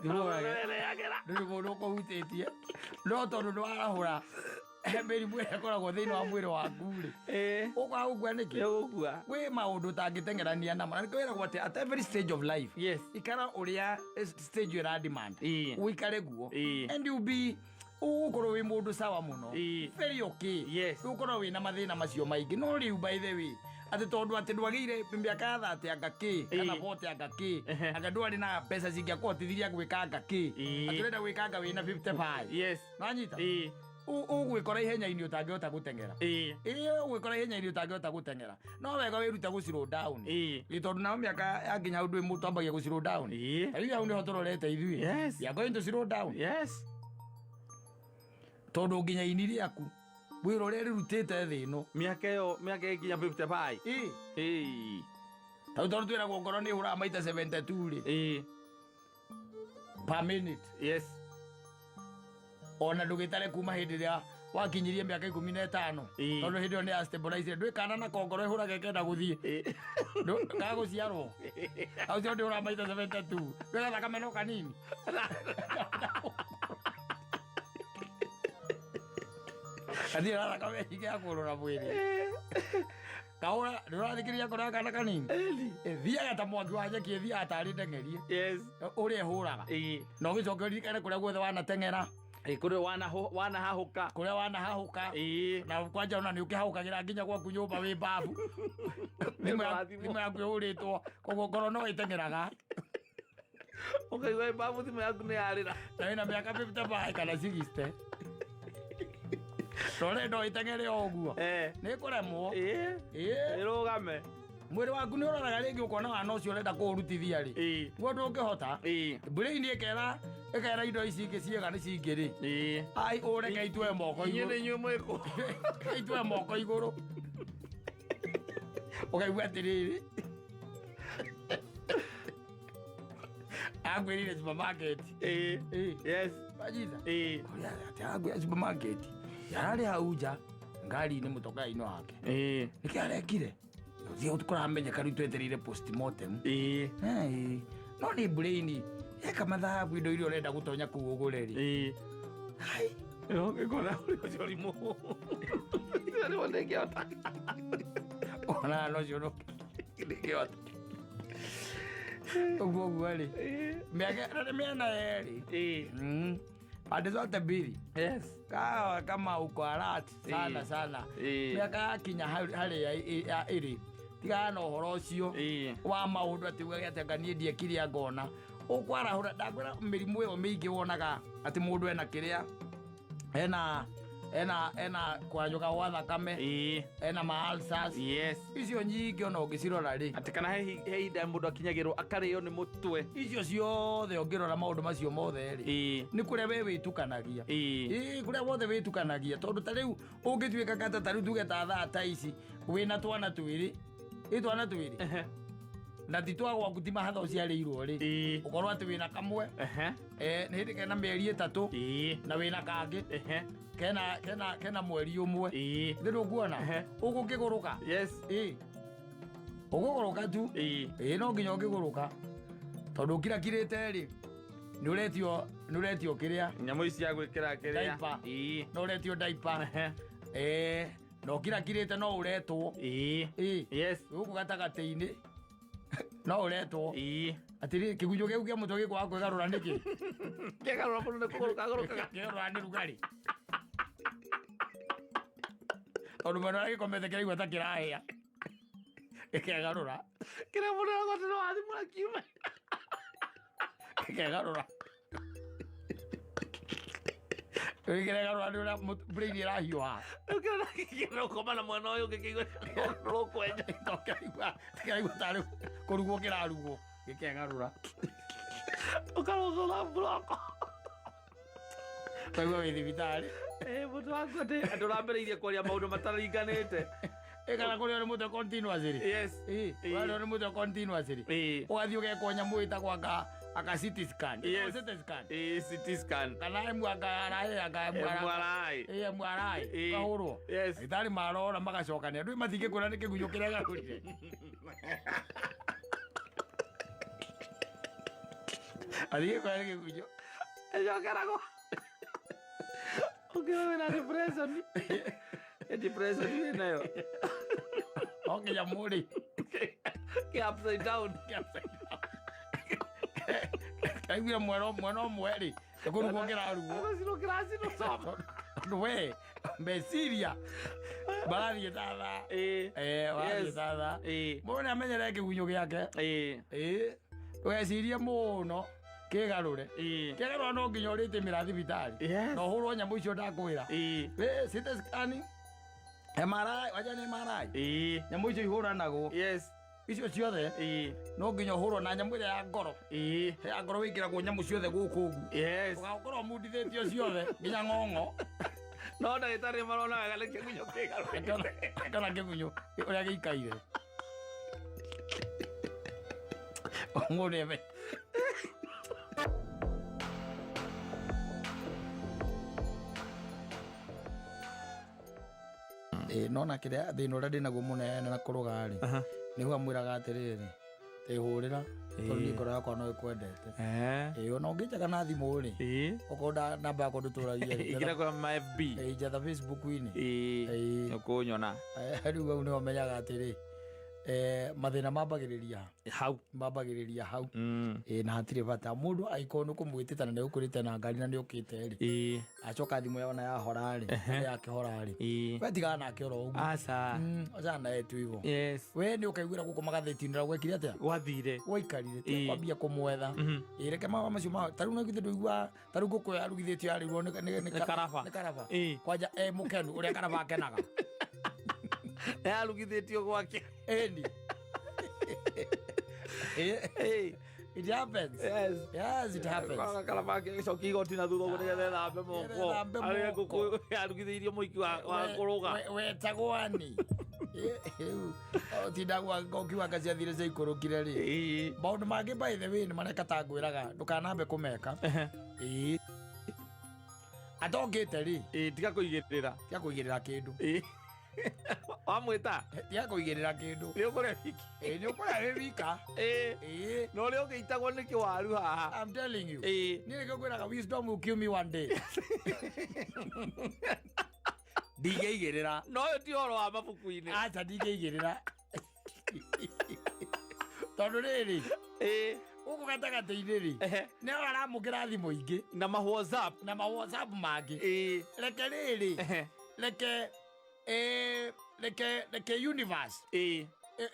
Ndĩmũrage. Ndũrĩ mũndũ ũkũhutĩtie. No tondũ nĩwarahũra mĩrimũ ĩrĩa ĩkoragwo thĩinĩ wa mwĩrĩ waku rĩ, Ĩĩ. ũkwaga gũkua nĩkĩ? Nĩũgũkua. Kwĩ maũndũ ũtangĩteng'erania namo. Na nĩkĩo wĩragwo atĩ at every stage of life, Yes. ikara ũrĩa stage ĩra demand. Ĩĩ. Ũikare guo. Ĩĩ. And you'll be ũgũkorwo wĩ mũndũ sawa mũno. Ĩĩ. Very okay. Yes. Ũgũkorwo wĩna mathĩna macio maingĩ. No rĩu by the way, atĩ tondũ atĩ ndwagĩire mĩaka ya 30 anga kĩ, kana Ĩĩ. 40 anga kĩ, Ehe. anga ndwarĩ na mbeca cingĩakũhotithirie gwĩka anga kĩ, Ĩĩ. atĩ ũrenda gwĩka anga wĩna 55. Yes. Nĩwanyita? Ĩĩ. Ũgwĩkora ihenya-inĩ ũtangĩhota gũteng'era. Ĩĩ. Ĩĩ, ũgwĩkora ihenya-inĩ ũtangĩhota gũteng'era. No wega wĩrute gũ slow down. Ĩĩ. Ĩ tondũ nao mĩaka yakinya hau ndwĩ mũndũ ambagia gũ slow down. Ĩĩ. Ta rĩu hau nĩho tũrorete ithuĩ. Yes. We are going to slow down. Yes. Tondũ nginya ini rĩaku wĩra ũrĩa rĩrutĩte thĩ ĩno. Mĩaka ĩyo mĩaka ĩkinya 55. Ĩĩ. Ĩĩ. Ta rĩu tondũ twĩragwo ngoro nĩ ĩhũraga maita 72 rĩ Ĩĩ. per minute. Yes. Ona ndũgĩtare kuma hĩndĩ ĩrĩa wakinyirie mĩaka 15. Ĩĩ. Tondũ hĩndĩ ĩyo nĩ ya stabilize. Ndwĩ kana nako ngoro ĩhũraga ĩkenda gũthiĩ. Ĩĩ. Gagũciarwo. Hau ũcio ndĩhũraga maita 72. Ndwĩ gathakame no kanini. Gatirĩ na thakame nyingĩ ya kũrũra mwĩrĩ. Kahũra, ndũrathikĩrĩria ngoro ya kana kanini? Ĩthiaga ta mwaki wa nyeki, ĩthiaga tarĩ ndeng'erie. Yes. Ũrĩa ĩhũraga. Ĩĩ. Na ũgĩcoke ũririkane kũrĩa guothe wanateng'era, Ĩĩ kũrĩa wanahahũka. kũrĩa wanahahũka. Ĩĩ. Na kwanja ona nĩ ũkĩhahũkagĩra nginya gwaku nyũmba wĩ babu. Thimũ yaku ĩhũrĩtwo, koguo ngoro no ĩteng'eraga. Ũkaigua mbabu thimũ yaku nĩ yarĩra. Na wĩna mĩaka 55 kana 60. Na ũrenda ĩteng'ere o ũguo. Eh. Nĩ ĩkũremwo. Ĩĩ. Ĩĩ. Ĩrũgame. Mwĩrĩ waku nĩ ũroraga rĩngĩ ũkona wana ũcio ũrenda kũũrutithia rĩ. Ĩĩ. Guo ndũngĩhota. Ĩĩ. Brain ĩkera ĩkera indo ici ingĩ ciĩga nĩ cingĩ rĩ. Ĩĩ. Ai ũreke itwe moko Inyuĩ igũrũ. nĩ inyuĩ mwĩkũ. Itwe moko igũrũ. Ũkaigua atĩrĩrĩ. Angwĩrire supermarket. Ĩĩ. Ĩĩ. Yes. Wanyita? Ĩĩ. Kũrĩa atĩ angwĩra supermarket. Yararĩ hau nja ngari-inĩ mũtokaa-inĩ wake. Ĩĩ. Nĩkĩ arekire? Thiĩ kũramenyeka rĩu twetereire postmortem. Ĩĩ. Ĩĩ. No nĩ brain eka mathabu indo iria ũrenda gũtonya kũu ũgũre rĩ. Ĩĩ. Hai. Ũngĩkona ũrĩa ũcio ũrimũ. Ũcio ũrimũ ndĩngĩhota. Ona no cio ndĩngĩhota. Ũguo ũguo rĩ. Mĩaka na nĩ mĩena yerĩ. Ĩĩ. Pande zote mbili. Yes. Kawa kama uko alert sana Ĩĩ. sana. Ĩĩ. Mĩaka yakinya harĩa ĩrĩ. Tigana na ũhoro ũcio. Ĩĩ. Wa maũndũ atĩ ugage atĩ anga niĩ ndiekire ngona. Ũkwarahũra ndakwĩra mĩrimũ ĩyo mĩingĩ wonaga atĩ mũndũ ena kĩrĩa ena kwanjũka gwa thakame, Ĩĩ. ena ma ulcers. Yes. Icio nyingĩ ona ũngĩcirora rĩ, Atĩ kana he ihinda mũndũ akinyagĩrwo akarĩo nĩ mũtwe. icio ciothe ũngĩrora maũndũ macio mothe rĩ, Ĩĩ. nĩ kũrĩa we wĩtukanagia. Ĩĩ. Ĩĩ, kũrĩa wothe wĩtukanagia tondũ ta rĩu ũngĩtuĩka kata ta rĩu tuge ta thaa ta ici wĩna twana twĩrĩ, ĩ twana twĩrĩ Ehe. na ti twa gwaku ti mahatha ũciarĩirwo rĩ, Ĩĩ. ũkorwo atĩ wĩna kamwe, Ehe. nĩ hĩndĩ kena mĩeri 3 Ĩĩ. na wĩna kangĩ Ehe. kena mweri 1. Ĩĩ. Thĩ ndũkuona Ehe. ũgũkĩgũrũka. Yes. Ĩĩ. Ũgũgũrũka tu. Ĩĩ. Ĩĩ, no nginya ũngĩgũrũka tondũ ũkirakirĩte rĩ, nĩ ũretio kĩrĩa Nyamũ ici cia gwĩkĩra kĩrĩa. Diaper. Ĩĩ. Nĩ ũretio diaper. Ehe. Ĩĩ, Na ũkirakirĩte no ũretwo. Ĩĩ. Ĩĩ. Yes. Gũkũ gatagatĩ-inĩ no ũretwo. Ĩĩ. Atĩrĩ, kĩgunyũ kĩu kĩa mũtwe gĩkwaga kwĩgarũra nĩkĩ? Kĩgarũra mũndũ nĩ kũgũrũka agũrũkaga. Kĩgarũra nĩ rugarĩ. Tondũ mwena ũrĩa gĩkomete kĩraigua ta kĩrahĩa. Gĩkegarũra. Kĩrĩa mũndũ aragwatĩra wa thimũ akiuma. Gĩkegarũra. Gĩkegarũra nĩ ũrĩa brain ĩrahiũha. Rĩu kĩrĩa kĩrĩa ũkoma na mwena ũyũ ũngĩ kĩigua rũkwenja. Kĩraigua kĩraigua tarĩ kũrugwo kĩrarugwo. Gĩkegarũra. Ũkarũgũra mburoko. Kaigua wĩ thibitarĩ. Ĩĩ mũtwe waku atĩ andũ ũrambĩrĩirie kwaria maũndũ mataringanĩte. Ĩ kana kũrĩo nĩ mũtwe continuously. Yes. Ĩ, ũrarĩo nĩ mũtwe continuously. Ĩĩ. Ũgathiĩ ũgekwo nyamũ ĩtagwo anga CT scan. Yes. CT scan. Ĩĩ CT scan. Kana M anga RI anga MRI. MRI. Ĩ MRI. Ĩĩ. Ũkahũrwo. Yes. Ndagĩtarĩ marora magacokania. Ndũĩ matingĩkwĩra nĩ kĩgunyũ kĩrĩa garũrire. Matingĩkwĩra nĩ kĩgunyũ. Ĩcokeragwo. Ũngĩona wĩna depression. Ĩ depression wĩnayo. O kĩnyamũ rĩ. Kĩ upside down. Kaiguire mwena mwena ũmwe rĩ. Nĩ kũrugwo kĩrarugwo. Agũcinwo kĩracinwo coma. Tondũ we meciria marathiĩ ta thaa. Ĩĩ. Eh, marathiĩ Yes. ta thaa. Ĩĩ. Mũndũ nĩ amenyere kĩgunyũ gĩake. Ĩĩ. Ĩĩ. Ndũgecirie mũno kĩgarũre. Ĩĩ. Kĩgarũra no nginya ũrĩtĩmĩra thibitarĩ. Yes. Na ũhũrwo nyamũ icio ndakwĩra. Ĩĩ. Ĩ, CT scan, MRI, wanja nĩ MRI. Ĩĩ. Nyamũ icio ihũranagwo. Yes. Icio ciothe Ĩĩ. no nginya ũhũrwo na nyamũ ĩrĩa ya ngoro. Ĩĩ. Ya ngoro wĩkĩragwo nyamũ ciothe gũkũ ũguo. Yes. Ũgakorwo mundithĩtio ciothe nginya ng'ong'o. No ndagĩtarĩ marona wega nĩ kĩgunyũ kĩgarũrĩte. Kana kĩgunyũ ũrĩa gĩikaire. Mũndũ nĩame- Ĩ, nona kĩrĩa thĩna ũrĩa ndĩnaguo mũnene na kũrũga rĩ nĩguo amwĩraga atĩrĩrĩ ĩhũrĩra tondũ niĩ ngoro yakwa no ĩkwendete. Eh. Ĩ, ona ũngĩnjaga na thimũ rĩ Ĩĩ. okorwo namba yakwa ndũtũragia rĩ, Ingĩra kwa ma FB. ĩ, njatha Facebook-inĩ. Ĩĩ. Ĩĩ. Nĩũkũnyona. Rĩu hau nĩho menyaga atĩrĩ mathĩna mambagĩrĩria Hau. mambagĩrĩria hau. Mm. Ĩ, na hatirĩ bata mũndũ angĩkorwo nĩ ũkũmwĩtĩte na nĩ ũkũrĩte na ngari na nĩ ũkĩte rĩ Ĩĩ. acoka thimũ yona yahora rĩ yakĩhora rĩ Ĩĩ. we tigana nake oro ũguo. Aca. Achana naye tu hivyo. Yes. We nĩ ũkaiguĩra gũkũ magathĩti-inĩ ũrĩa gwekire atĩa Gwathire. waikarire Ĩĩ. kwambia kũmwetha. Ĩ, reke mawa macio ma tarĩu no githĩ ndũigua tarĩu ngũkũ yarugithĩtio yarĩirwo Nĩ karaba. nĩ karaba. Ĩĩ. Kwanja e mũkenu ũrĩa karaba akenaga. Yarugithĩtio gwake. Ĩni. Ĩ, Ĩĩ. it happens. Yes. Yes, it happens. Kwaga karaba agĩcokia igoti na thutha ũguo nĩgetha ethambe moko. Ethambe Arĩa moko. ngũkũ yarugithĩirio mũiki wa kũrũga. Wetagwo ani. Rĩu tindagwa ũkiuga ciathire ciaikũrũkire rĩ. Ĩĩ. Maũndũ mangĩ by the way nĩ mareka ta ngwĩraga ndũkanambe kũmeka. Ĩĩ. Atokĩte rĩ Ĩĩ, tiga kũigĩrĩra. tiga kũigĩrĩra kĩndũ. Ĩĩ. Wamwĩta Tiga kũigĩrĩra kĩndũ. nĩ ũkũrĩa wiki. Ĩĩ nĩ ũkũrĩa wĩ wika. Ĩĩ. Ĩĩ. Na ũrĩa ũngĩitagwo nĩ kĩwaru haha. I'm telling you. Ĩĩ. Niĩ nĩkĩo ngwĩraga wisdom will kill me one day. Ndingĩigĩrĩra. No ũyũ ti ũhoro wa mabuku-inĩ. Acha ndingĩigĩrĩra. Tondũ rĩrĩ Ĩĩ. gũkũ gatagatĩ-inĩ rĩ Ehe. nĩ aramũkĩra thimũ ingĩ Na ma WhatsApp. na ma WhatsApp mangĩ. Ĩĩ. Reke rĩrĩ Ehe. reke reke universe Ĩĩ.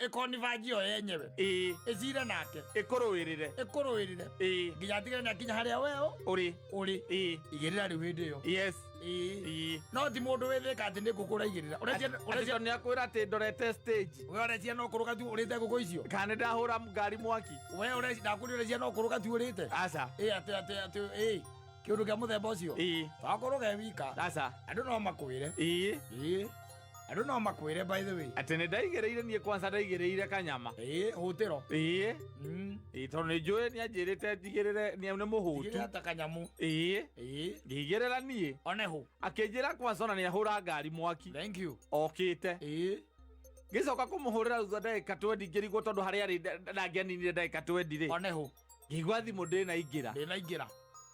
ĩkonibanji yo yenyewe Ĩĩ. ĩcire nake Ĩkũrũĩrĩre. ĩkũrũĩrĩre Ĩĩ. nginya atigĩre nĩ akinya harĩa weo Ũrĩ. ũrĩ. Ĩĩ. Igĩrĩra rĩu hĩndĩ ĩyo. Yes. Ĩĩ. Ĩĩ. No ti mũndũ wĩthĩka atĩ nĩ ngũkũ ũraigĩrĩra. Atĩ tondũ nĩakwĩra atĩ ndorete stage. We ũrecia no kũrũga tu ũrĩte ngũkũ icio. Kana nĩ ndahũra ngari mwaki. We ũreci ndakwĩrire ũrecia no kũrũga tu ũrĩte. Aca. Ĩĩ atĩ atĩ atĩ ĩĩ kĩũndũ kĩa mũthemba ũcio. Ĩĩ. Twakorwo wika. Aca. Andũ no makwĩre. Ĩĩ. Ĩĩ. Andũ no makwĩre by the way. Atĩ nĩ ndaigĩrĩire niĩ kwanza ndaigĩrĩire kanyama. Ĩĩ hũtĩro. Ĩĩ. Mm. Ĩĩ tondũ nĩ njũĩ nĩ anjĩrĩte njigĩrĩre nĩ mũhũtu. Igĩrĩra ta kanyamũ. Ĩĩ. Ĩĩ. Ngĩigĩrĩra niĩ. One hũ. Akĩnjĩra kwanza ona nĩ ahũra ngari mwaki. Thank you. Okĩte. Ĩĩ. Ngĩcoka kũmũhũrĩra thutha ndagĩka 20 ngĩrigwo tondũ harĩa arĩ ndangĩaninire ndagĩka 20 rĩ. One hũ. Ngĩigua thimũ ndĩnaingĩra. Ndĩnaingĩra.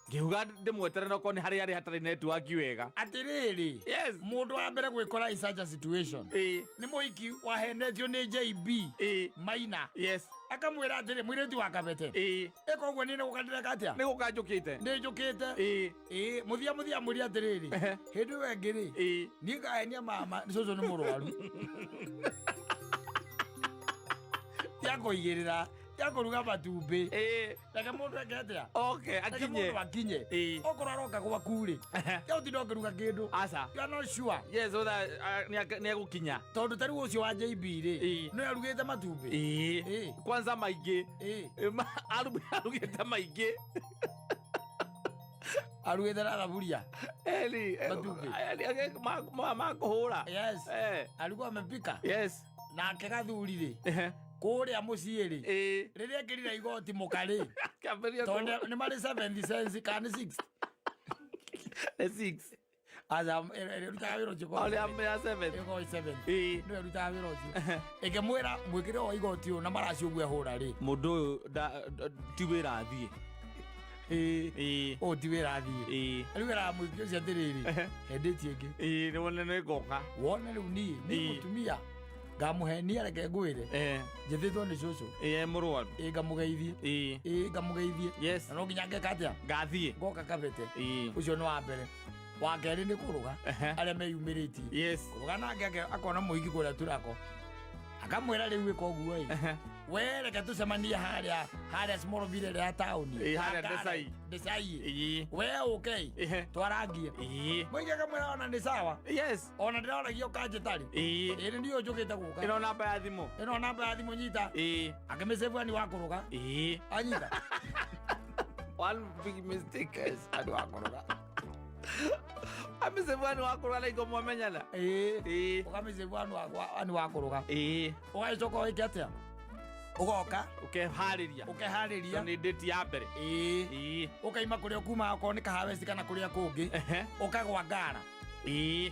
Ngiuga ndimwetere no korwo nĩ harĩa arĩ hatarĩ network wega. Atiriri. Yes. Mundu wa mbere gwikora in such a situation Ĩĩ. ni muhiki wahenetio ni JB Ĩĩ. Maina. Yes. Akamwira atiri mwiritu wa Kabete, Ĩĩ. ĩka ũguo niĩ nĩgũka atia, Nĩ gũka njũkĩte. nĩ njũkĩte. Ĩĩ. Ĩĩ, mũthia mũthia mwĩre atĩrĩrĩ, hĩndĩ ĩyo ĩngĩ rĩ, Ĩĩ. niĩ ngahenia mama nĩ cũcũ nĩ mũrwaru, tiakũigĩrĩra, tiakũruga matumbĩ. Ĩĩ. Reke mũndũ eke atĩa? Okay, Reke akinye. mũndũ akinye. Ĩĩ. Okorwo aroka gwaku rĩ, tiaũtinda ũkĩruga kĩndũ. Aca. You are not sure. Yes, so that nĩ egũkinya. Tondũ ta rĩu ũcio wa JB rĩ, Ĩĩ. nĩ arugĩte matumbĩ. Ĩĩ. Ĩĩ. Kwanza maingĩ. Ĩĩ. Arugĩte maingĩ. Arugĩte na thaburia. Eli, Matumbĩ. ma kũhũra. Yes. Eh. Alikuwa amepika. Yes. Nake gathuri rĩ, Ehe. kũrĩa mũciĩ rĩ, Ĩĩ. rĩrĩa ekĩrire igoti mũka rĩ, Kĩambĩrĩria tondũ nĩ marĩ 70 cents kana nĩ 6. Nĩ 6. Aca, ĩrutaga wĩra ũcio. Ũrĩa ya 7. Ĩkorwo 7. Ĩĩ. Nĩwe ĩrutaga wĩra ũcio, ĩkĩmwĩra mwĩkĩre wa igoti ũyũ na maraci ũguo ehũra rĩ. Mũndũ ũyũ ti wĩra athiĩ. Ĩĩ. Ĩĩ. Ũyũ ti wĩra athiĩ. Ĩĩ. Rĩu ĩraga mũingĩ ũcio atĩrĩrĩ, hendĩtie ĩngĩ. Ĩĩ, nĩ wone nĩ ngoka. Wone rĩu niĩ niĩ Ĩĩ. mũtumia ngamũhenia, reke ngwĩre, Eh. njĩthĩtwo nĩ cũcũ. Ĩĩ, mũrwaru. Ĩ, ngamũgeithie. Ĩĩ. Ĩ, ngamũgeithie. Yes. Na no nginya ngeka atĩa? Ngathiĩ. Ngoka Kabete. Ĩĩ. Ũcio nĩ wa mbere. Wa kerĩ nĩ kũrũga. Ehe. Arĩa meyumĩrĩtie Yes. kũrũga nake akona mũhiki kũrĩa turako, akamwĩra rĩu ĩka ũguo ĩ, Ehe. we reke tũcemanie harĩa harĩa Smallville ĩrĩa ya taũni. Ĩ, harĩa Desai. Desai. Ĩĩ. We ũke Ehe. twarangie. Ĩĩ. Mũingĩ akamwĩra ona nĩ sawa. Yes. Ona ndĩroragia ũkanjĩtarĩ. Ĩĩ. Ĩrĩ niĩ njũkĩte gũka. Ĩno namba ya thimũ. Ĩno namba ya thimũ, nyita. Ĩĩ. Akĩmĩcebua ni wa kũrũga. Ĩĩ. Anyita. One big mistake. Yes, andũ wa kũrũga. Amĩcebua nĩ wakũrũga na ingo mwamenyana. Ĩĩ. Ĩĩ. Ũkamĩcebua nĩ wa kũrũga. Ĩĩ. Ũgagĩcoka ũgĩke atĩa? Ũgoka. Ũkeharĩria. Ũkeharĩria. Nĩ date ya mbere. Ĩĩ. Ĩĩ. Ũkaima kũrĩa ũkumaga, okorwo nĩ kahawesti kana kũrĩa kũngĩ. Ehe. Ũkagwa ngara. Ĩĩ.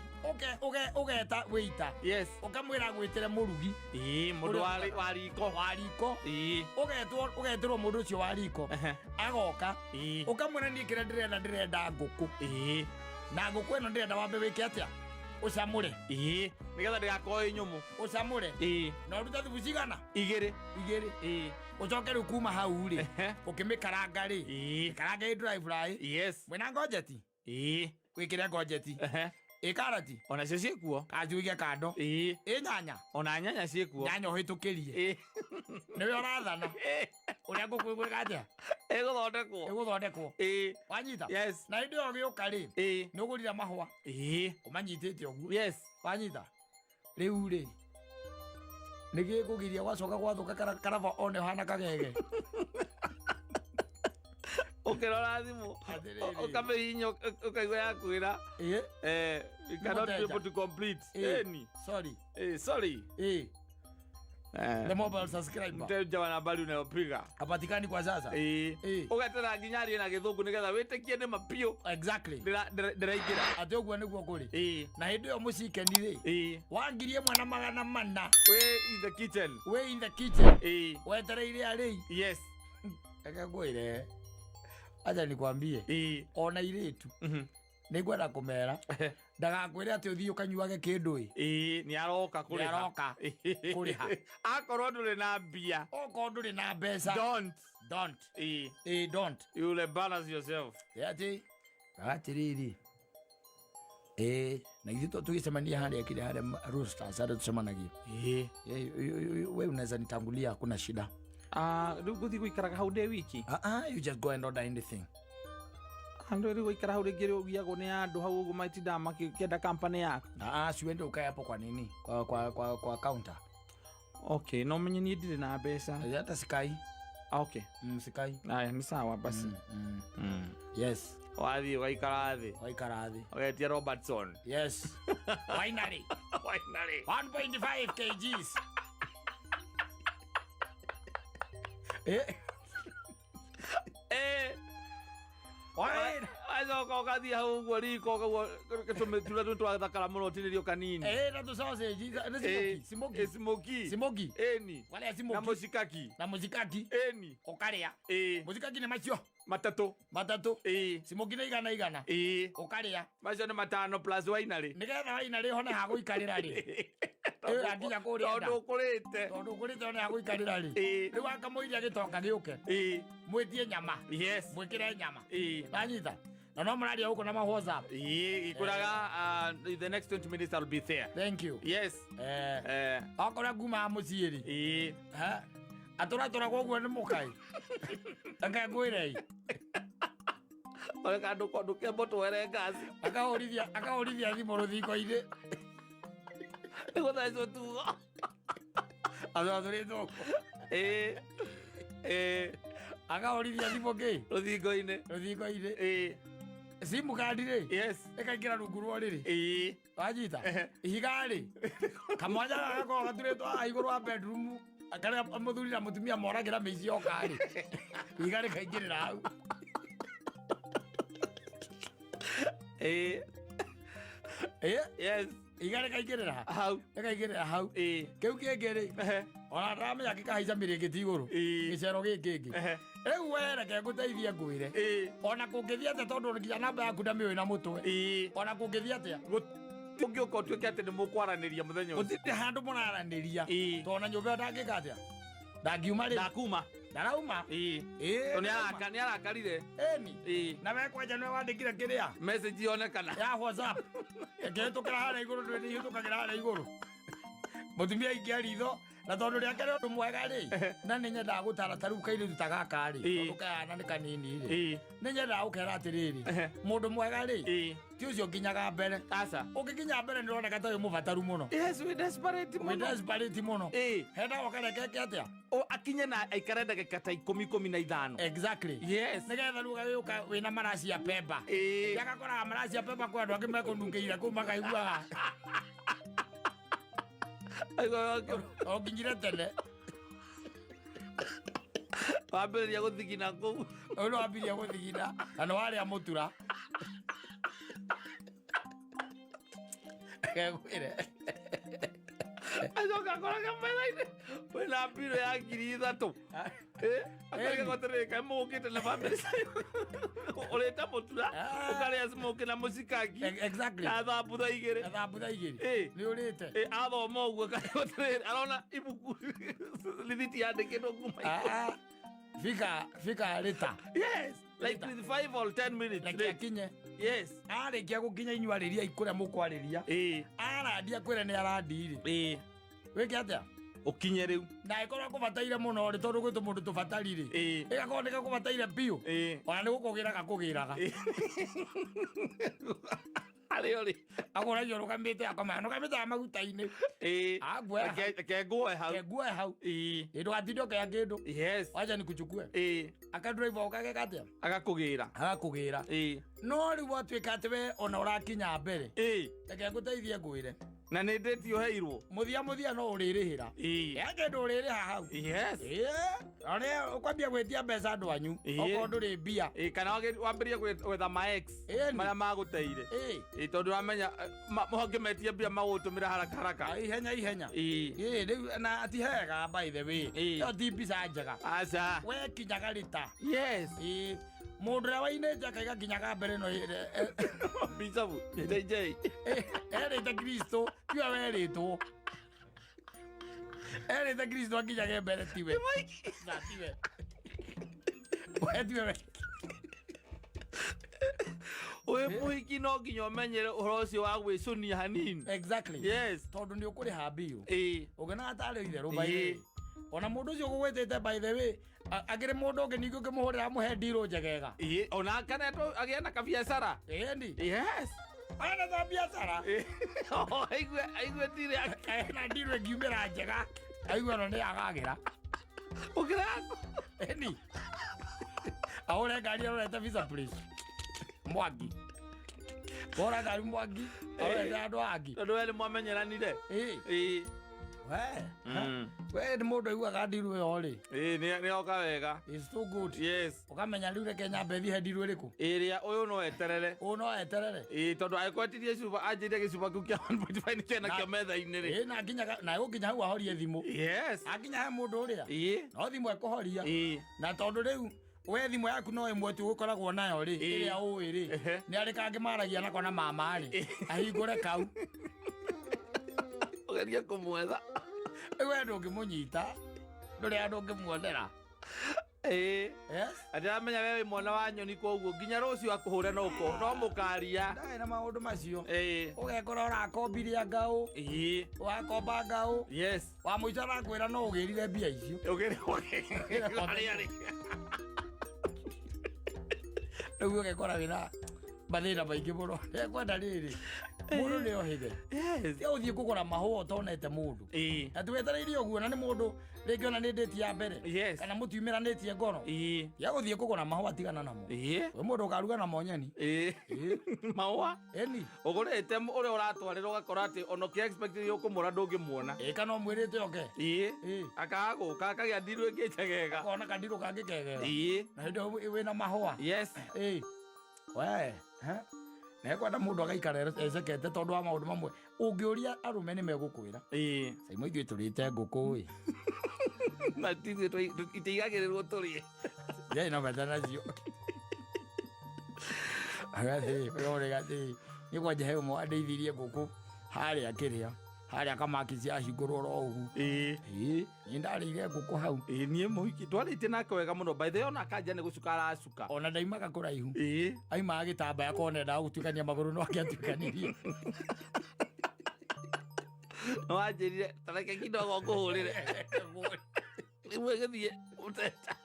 Ũgeta wĩita. Yes. Ũkamwĩra gwĩtĩre mũrugi. Ĩĩ, mũndũ wa riko. Wa riko. Ĩĩ. Ũgetwo, ũgetĩrwo mũndũ ũcio wa riko. Ehe. Agoka. Ĩĩ. Ũkamwĩra niĩ kĩrĩa ndĩrenda, ndĩrenda ngũkũ. Ĩĩ. Na ngũkũ ĩno ndĩrenda wambe wĩke atĩa? Ũcamũre. Ĩĩ, nĩgetha ndĩgakorwo ĩ nyũmũ. Ũcamũre. Ĩĩ. Na ũrute thubu cigana? Igĩrĩ. Igĩrĩ. Ĩĩ. Ũcoke rĩu kuma hau rĩ, Ehe. ũkĩmĩkaranga rĩ, Ĩĩ. karanga ĩ dry fry. Yes. Mwĩna ngonjeti? Ĩĩ. Wĩkĩre ngonjeti. Ehe. Ĩ karati? Onacio ciĩkuo. Karati ũige kando. Ĩĩ. Ĩ nyanya? Ona nyanya ciĩkuo. Nyanya ũhĩtũkĩrie. Ĩĩ. Nĩwe ũrathana ũrĩa ngũkũ ĩgwĩka atĩa. Ĩgũthondekwo. Ĩgũthondekwo. Ĩĩ. Wanyita? Yes. Na hĩndĩ ĩyo ũgĩũka rĩ, Ĩĩ. nĩ ũgũrire mahũa. Ĩĩ. Ũmanyitĩte ũguo. Yes. Wanyita? Rĩu rĩ, nĩ gĩkũgiria gwacoka gwathũka karaba one ũhana kagege. Ũkĩrora thimũ, Atĩrĩrĩ. ũkamĩhihinya, ũkaigua yakwĩra, Ĩĩ. you cannot be Mũteja. able to complete. Ĩĩ. Ĩni. Sorry. Sorry. Ĩĩ. Eh. The mobile subscriber Mteja wa nambari unayopiga hapatikani kwa sasa. Ĩĩ. Ĩĩ. Ũgetera nginya arie na gĩthũngũ nĩgetha wĩtĩkie nĩ ma biũ. Exactly. Ndĩraingĩra. Atĩ ũguo nĩguo kũrĩ. Ĩĩ. Na hĩndĩ ĩyo mũcikeni rĩ, Ĩĩ. wa 1400. Wĩ in the kitchen. Wĩ in the kitchen. Ĩĩ. Wetereire arĩi. Yes. Reke ngwĩre, acha nikwambie, Ĩĩ. ona irĩtu nĩ ngwenda kũmera ndagakwĩre atĩ ũthiĩ ũkanyuage kĩndũ ĩ. Ĩĩ, nĩ aroka kũrĩha. Nĩaroka kũrĩha. Akorwo ndũrĩ na mbia, Okorwo ndũrĩ na mbeca, don't. Don't. Ĩĩ. Ĩĩ, don't. You will embarrass yourself. Ĩ, atĩ atĩrĩrĩ, ĩĩ, na ithuĩ tũgĩcemania harĩa kĩrĩa harĩa Roosters harĩa tũcemanagia. Ĩĩ. Ĩ, we unaweza nitangulia, hakuna shida. Ah, rĩu ngũthiĩ gũikaraga hau ndĩ wiki? Ah, ah, you just go and order anything. Andũ rĩu gũikara hau rĩngĩ rĩ ũgiagwo nĩ andũ hau ũguo matindaga makĩenda company yaku. Ah, si uende ukae hapo kwa nini, kwa counter. Okay, no menye niĩ ndirĩ na mbeca. Hata sikai. Ah, okay. Sikai. Aya, nĩ sawa basi. Yes. Wathiĩ ũgaikara thĩ. Waikara thĩ. Ũgetia Robertson. Yes, winery. Winery. 1.5 kgs. Eh. Eh. Wine. Wacoka ũgathiĩ hau ũguo riko ũguo tũmĩtura tũu twathakara mũno ũtinĩrio kanini. Eh, na tu sausage nĩ smoky. Smoky. Smoky. Smoky. Ĩni. Wale Na smoky. mũcikaki. Na mũcikaki. Ĩni. Ũkarĩa. Ĩĩ. Mũcikaki nĩ macio. Matatũ. Matatũ. Ĩĩ. Smokie nĩ igana igana. Ĩĩ. Ũkarĩa. Macio nĩ matano plus wainarĩ. Nĩgetha wainarĩ hone ha gũikarĩra rĩ. Ĩyo yakinya kũrĩa nda. Tondũ ũkũrĩte. Tondũ ũkũrĩte one ha gũikarĩra rĩ. Ĩĩ. Rĩu akamũiria gĩtonga gĩũke. Ĩĩ. Mwĩtie nyama. Yes. Mwĩkĩre nyama. Ĩĩ. Nanyita. Na no mũraria gũkũ na ma WhatsApp. Ĩĩ, ikũraga in the next 20 minutes I'll be there. Thank you. Yes. Eh. Eh. Okorwo nguma mũciĩ rĩ. Ĩĩ. Ha? Atũratũragwo ũguo nĩ mũkai. Reke ngwĩre ĩ. Ore kandũ ndũkembo twere ngaci. Akahũrithia akahũrithia thimũ rũthingo-inĩ. Nĩgũthecwo tugo. Athuathũrĩtwo. Ĩĩ. Ĩĩ. Akahũrithia thimũ kĩ? Rũthingo-inĩ. Rũthingo-inĩ. Ĩĩ. Simu kandi rĩ. Yes. Ĩkaingĩra rungu rwa ũrĩrĩ. Ĩĩ. Wanyita? Ihiga rĩ. Kamwanya gagakorwo gaturĩtwo haha igũrũ wa bedroom. Karĩa mũthuri na mũtumia moragĩra mĩici yoka rĩ. Ihiga rĩkaingĩrĩra hau. Ĩĩ. Ĩĩ. Yes. Ihiga rĩkaingĩrĩra ha? Hau. Rĩkaingĩrĩra hau. Ĩĩ. Kĩu kĩngĩ rĩ. Ehe. Ona ndaramenya gĩkahaica mĩrĩngĩti igũrũ. Ĩĩ. Gĩcero gĩkĩ kĩngĩ. Ehe. Rĩu we reke ngũteithie ngwĩre. Ĩĩ. Ona kũngĩthiĩ atĩa tondũ nginya namba yaku ndamĩũĩ na mũtwe. Ĩĩ. Ona kũngĩthiĩ atĩa. Ũngĩũka ũtuĩke atĩ nĩ mũkwaranĩria mũthenya ũcio. Gũtirĩ handũ mũraranĩria. Ĩĩ. Tondũ na nyũmba ĩyo ndangĩka atĩa. Ndangiuma rĩ. Ndakuma. Ndarauma. Ĩĩ. Ĩĩ. Tondũ nĩ arakarire. Ĩni. Ĩĩ. Na we kwanja nĩwe wandĩkire kĩrĩa. Message yonekana. Ya WhatsApp. Ĩkĩhĩtũkĩra harĩa igũrũ ndũĩ nĩ ihĩtũkagĩra harĩa igũrũ. Mũtumia aikia ritho na tondũ rĩake nĩ ũndũ mwega rĩ na nĩ nyendaga gũtara ta rĩu kairĩtu ta gaka rĩ Ĩĩ. tondũ kahana nĩ kanini rĩ Ĩĩ. nĩ nyendaga gũkera atĩrĩrĩ Ehe. mũndũ mwega rĩ Ĩĩ. ti ũcio nginyaga mbere. Aca. Ũngĩkinya mbere nĩ ũroneka ta wĩ mũbataru mũno. Yes, we desperate Wĩ mũno. desperate mũno. Ĩĩ. Hendaga ũkareke atĩa? O akinye na aikare ndagĩka ta 10 15. Exactly. Yes. Nĩgetha rĩu ũgagĩũka wĩna maraci ya pemba. Ĩĩ. Agakoraga maraci ya pemba kwĩ andũ angĩ mekũnungĩire kũu makaiguaga. Okinyire tene. Wambĩrĩria gũthigina kũu. Ũyũ nĩ wambirie gũthigina na nĩ warĩa mũtura. Ngwĩre. Acoka akoraga metha-inĩ kwĩna mbirũ ya 3,000. Akarigagwo atĩrĩrĩ kaĩ mũgũkĩte na bamĩrĩ cianyu. Ũrĩte mũtura ũkarĩa smokie na mũcikaki. Exactly. Na thambutha igĩrĩ. Na thambutha igĩrĩ. Ĩĩ. Nĩ ũrĩte. Ĩĩ, athoma ũguo akarigwo atĩrĩrĩ arona ibuku rithiti yandĩkĩtwo kuma igũrũ. Fika fika later. Yes. Like with 5 or 10 minutes. Reke akinye. Yes. Arĩkia gũkinya inyuarĩria kũrĩa mũkwarĩria. Ĩĩ. Arandia kwĩra nĩ arandi rĩ. Ĩĩ. Wĩke atĩa? Ũkinye rĩu. Na ĩkorwo kũbataire mũno rĩ tondũ gwĩ tũmũndũ tũbatari rĩ. Ĩĩ. Ĩgakorwo nĩ gakũbataire biũ. Ĩĩ. Ona nĩ gũkũgĩra gakũgĩraga. Harĩa ũrĩ. Akũragia ũrũgamĩte akamenya nũgamĩte maguta-inĩ. Ĩĩ. Anguoe hau. Reke nguoe hau. Reke nguoe hau. Ĩĩ. Ĩ ndũgatinde ũkĩoya kĩndũ. Yes. Wacha nikuchukue. Ĩĩ. Akadrive ũkageka atĩa? Agakũgĩra. Agakũgĩra. Ĩĩ. No rĩu watuĩka atĩ we ona ũrakinya mbere. Ĩĩ. Reke ngũteithie ngwĩre. Na nĩ ndĩti ũheirwo. Mũthia mũthia no ũrĩrĩhĩra. Ĩĩ. He kĩndũ ũrĩrĩha hau. Yes. Ĩĩ. Ona ũkwambia gwĩtia mbeca andũ anyu. Ĩĩ. Okorwo ndũrĩ mbia. Ĩĩ, kana wambĩrĩrie gwetha ma ex Ĩni. marĩa magũteire. Ĩĩ. Ĩĩ, tondũ wamenya ũngĩmetia mbia magũtũmĩra haraka haraka. Ihenya ihenya. Ĩĩ. Ĩĩ, rĩu na ti hega by the way. Ĩĩ. Ĩyo ti mbica njega. Aca. We kinyaga rĩta. Yes. Ĩĩ. Mũndũ ũrĩa wainĩte akaiga kinyaga mbere no Bicabu. JJ. erĩte Kristo tiwe werĩtwo. Erĩte Kristo akinyage mbere tiwe. Na tiwe. We tiwe we. Wĩ mũhiki no nginya ũmenyere ũhoro ũcio wa gwĩcũnia hanini. Exactly. Yes. Tondũ nĩ ũkũrĩha biũ. Ĩĩ. Ũngĩona tarĩ itherũ by the way. Ĩĩ. Ona mũndũ ũcio ũgũgwĩtĩte by the way akĩrĩ mũndũ ũngĩ ningĩ ũngĩmũhũrĩra amũhe ndirũ njegega. Ĩĩ, ona kana agĩe na kabiacara. Ĩni. Yes. Ana ta biacara. Ĩĩ. Aigue aigue ndirĩ yake. Ena ndirũ ĩngiumĩra njega. Aigue ona nĩ agagĩra. Ũkĩra yaku. Ĩni. Ahũre ngari arorete visa please. Mwangi. Hũra ngari Mwangi. Arorete andũ angĩ. Tondũ we nĩ mwamenyeranire. Ĩĩ. Ĩĩ. We. We nĩ mũndũ aiguaga ndirũ ĩyo rĩ. Ĩĩ, nĩ oka wega. It's too good. Yes. Ũkamenya rĩu reke nyambe thiĩ he ndirũ ĩrĩkũ. Ĩrĩa ũyũ no eterere. Ũyũ no eterere. Ĩĩ, tondũ angĩkwetirie cuba anjĩire gĩcuba kĩu kĩa 1.5 nĩkĩo nakĩo metha-inĩ rĩ. Ĩĩ, na nginyaga na egũkinya hau ahorie thimũ. Yes. Akinya he mũndũ ũrĩa. Ĩĩ. No thimũ ekũhoria. Ĩĩ. Na tondũ rĩu We thimũ yaku no ĩmwe tu ũkoragwo nayo rĩ, ĩrĩa ũĩ rĩ, nĩ arĩ kangĩ maragia nako na mama rĩ, ahingũre kau. Ũgerie kũmwetha. Rĩu we ndũngĩmũnyita, ndũrĩ handũ ũngĩmuonera. Ĩĩ. Yes. Ndĩramenya we wĩ mwana wa nyoni koguo nginya rũciũ akũhũre no ũko no mũkaria. Ndarĩ na maũndũ macio. Ĩĩ. Ũgekora ũrakombirie ngaũ, Ĩĩ. wakomba ngaũ, Yes. wa mũico arakwĩra no ũgĩrire mbia icio. Ũgĩre harĩa rĩ. Rĩu ũgekora wĩna mathĩna maingĩ mũno. Nĩkwenda rĩrĩ, mũndũ nĩ ohĩge. Yes. Tiga gũthiĩ kũgũra mahũa ũtonete mũndũ. Ĩĩ. Na tiwetereire ũguo na nĩ mũndũ rĩngĩ ona nĩ ndĩti ya mbere. Yes. Kana mũtiumĩranĩtie ngoro. Ĩĩ. Tiga gũthiĩ kũgũra mahũa tigana namo. Ĩĩ. We mũndũ ũkaruga namo nyeni. Ĩĩ. Mahũa. Ĩni. Ũgũrĩte ũrĩa ũratwarĩra ũgakora atĩ ona ũkĩ expect ũkũmũra ndũngĩmuona. Ĩ kana ũmwĩrĩte oke. Ĩĩ. Ĩĩ. Akaga gũka akagĩa ndirũ ĩngĩ njegega. Akona kandirũ kangĩ kegega. Ĩĩ. Na hĩndĩ ĩyo wĩna mahũa. Yes. Ĩĩ. We. Ha? Nekwenda mũndũ agaikara ecekete tondũ wa maũndũ mamwe. Ũngĩũria arũme nĩ megũkwĩra. Ĩĩ. Caimo ithuĩ tũrĩte ngũkũ ĩ. Na tithuĩ itiigagĩrĩrwo tũrĩe. Ndiarĩ na bata nacio. Agathiĩ, ũrĩa atĩ nĩ kwanja he ũmwe wandeithirie ngũkũ harĩa kĩrĩa harĩa kamaki ciahingũrwo oro ũguo. Ĩĩ. Ĩĩ, nĩ ndarĩire ngũkũ hau. Ĩĩ niĩ mũhiki twarĩtie nake wega mũno by the way ona akanja nĩ gũcuka aracuka. Ona ndaimaga kũraihu. Ĩĩ. Aimaga gĩtambaya kona endaga gũtuĩkania magũrũ no angĩatuĩkanirie. No wanjĩrire tareke kidogo ngũhũrĩre. Rĩu ĩgĩthiĩ ũteta.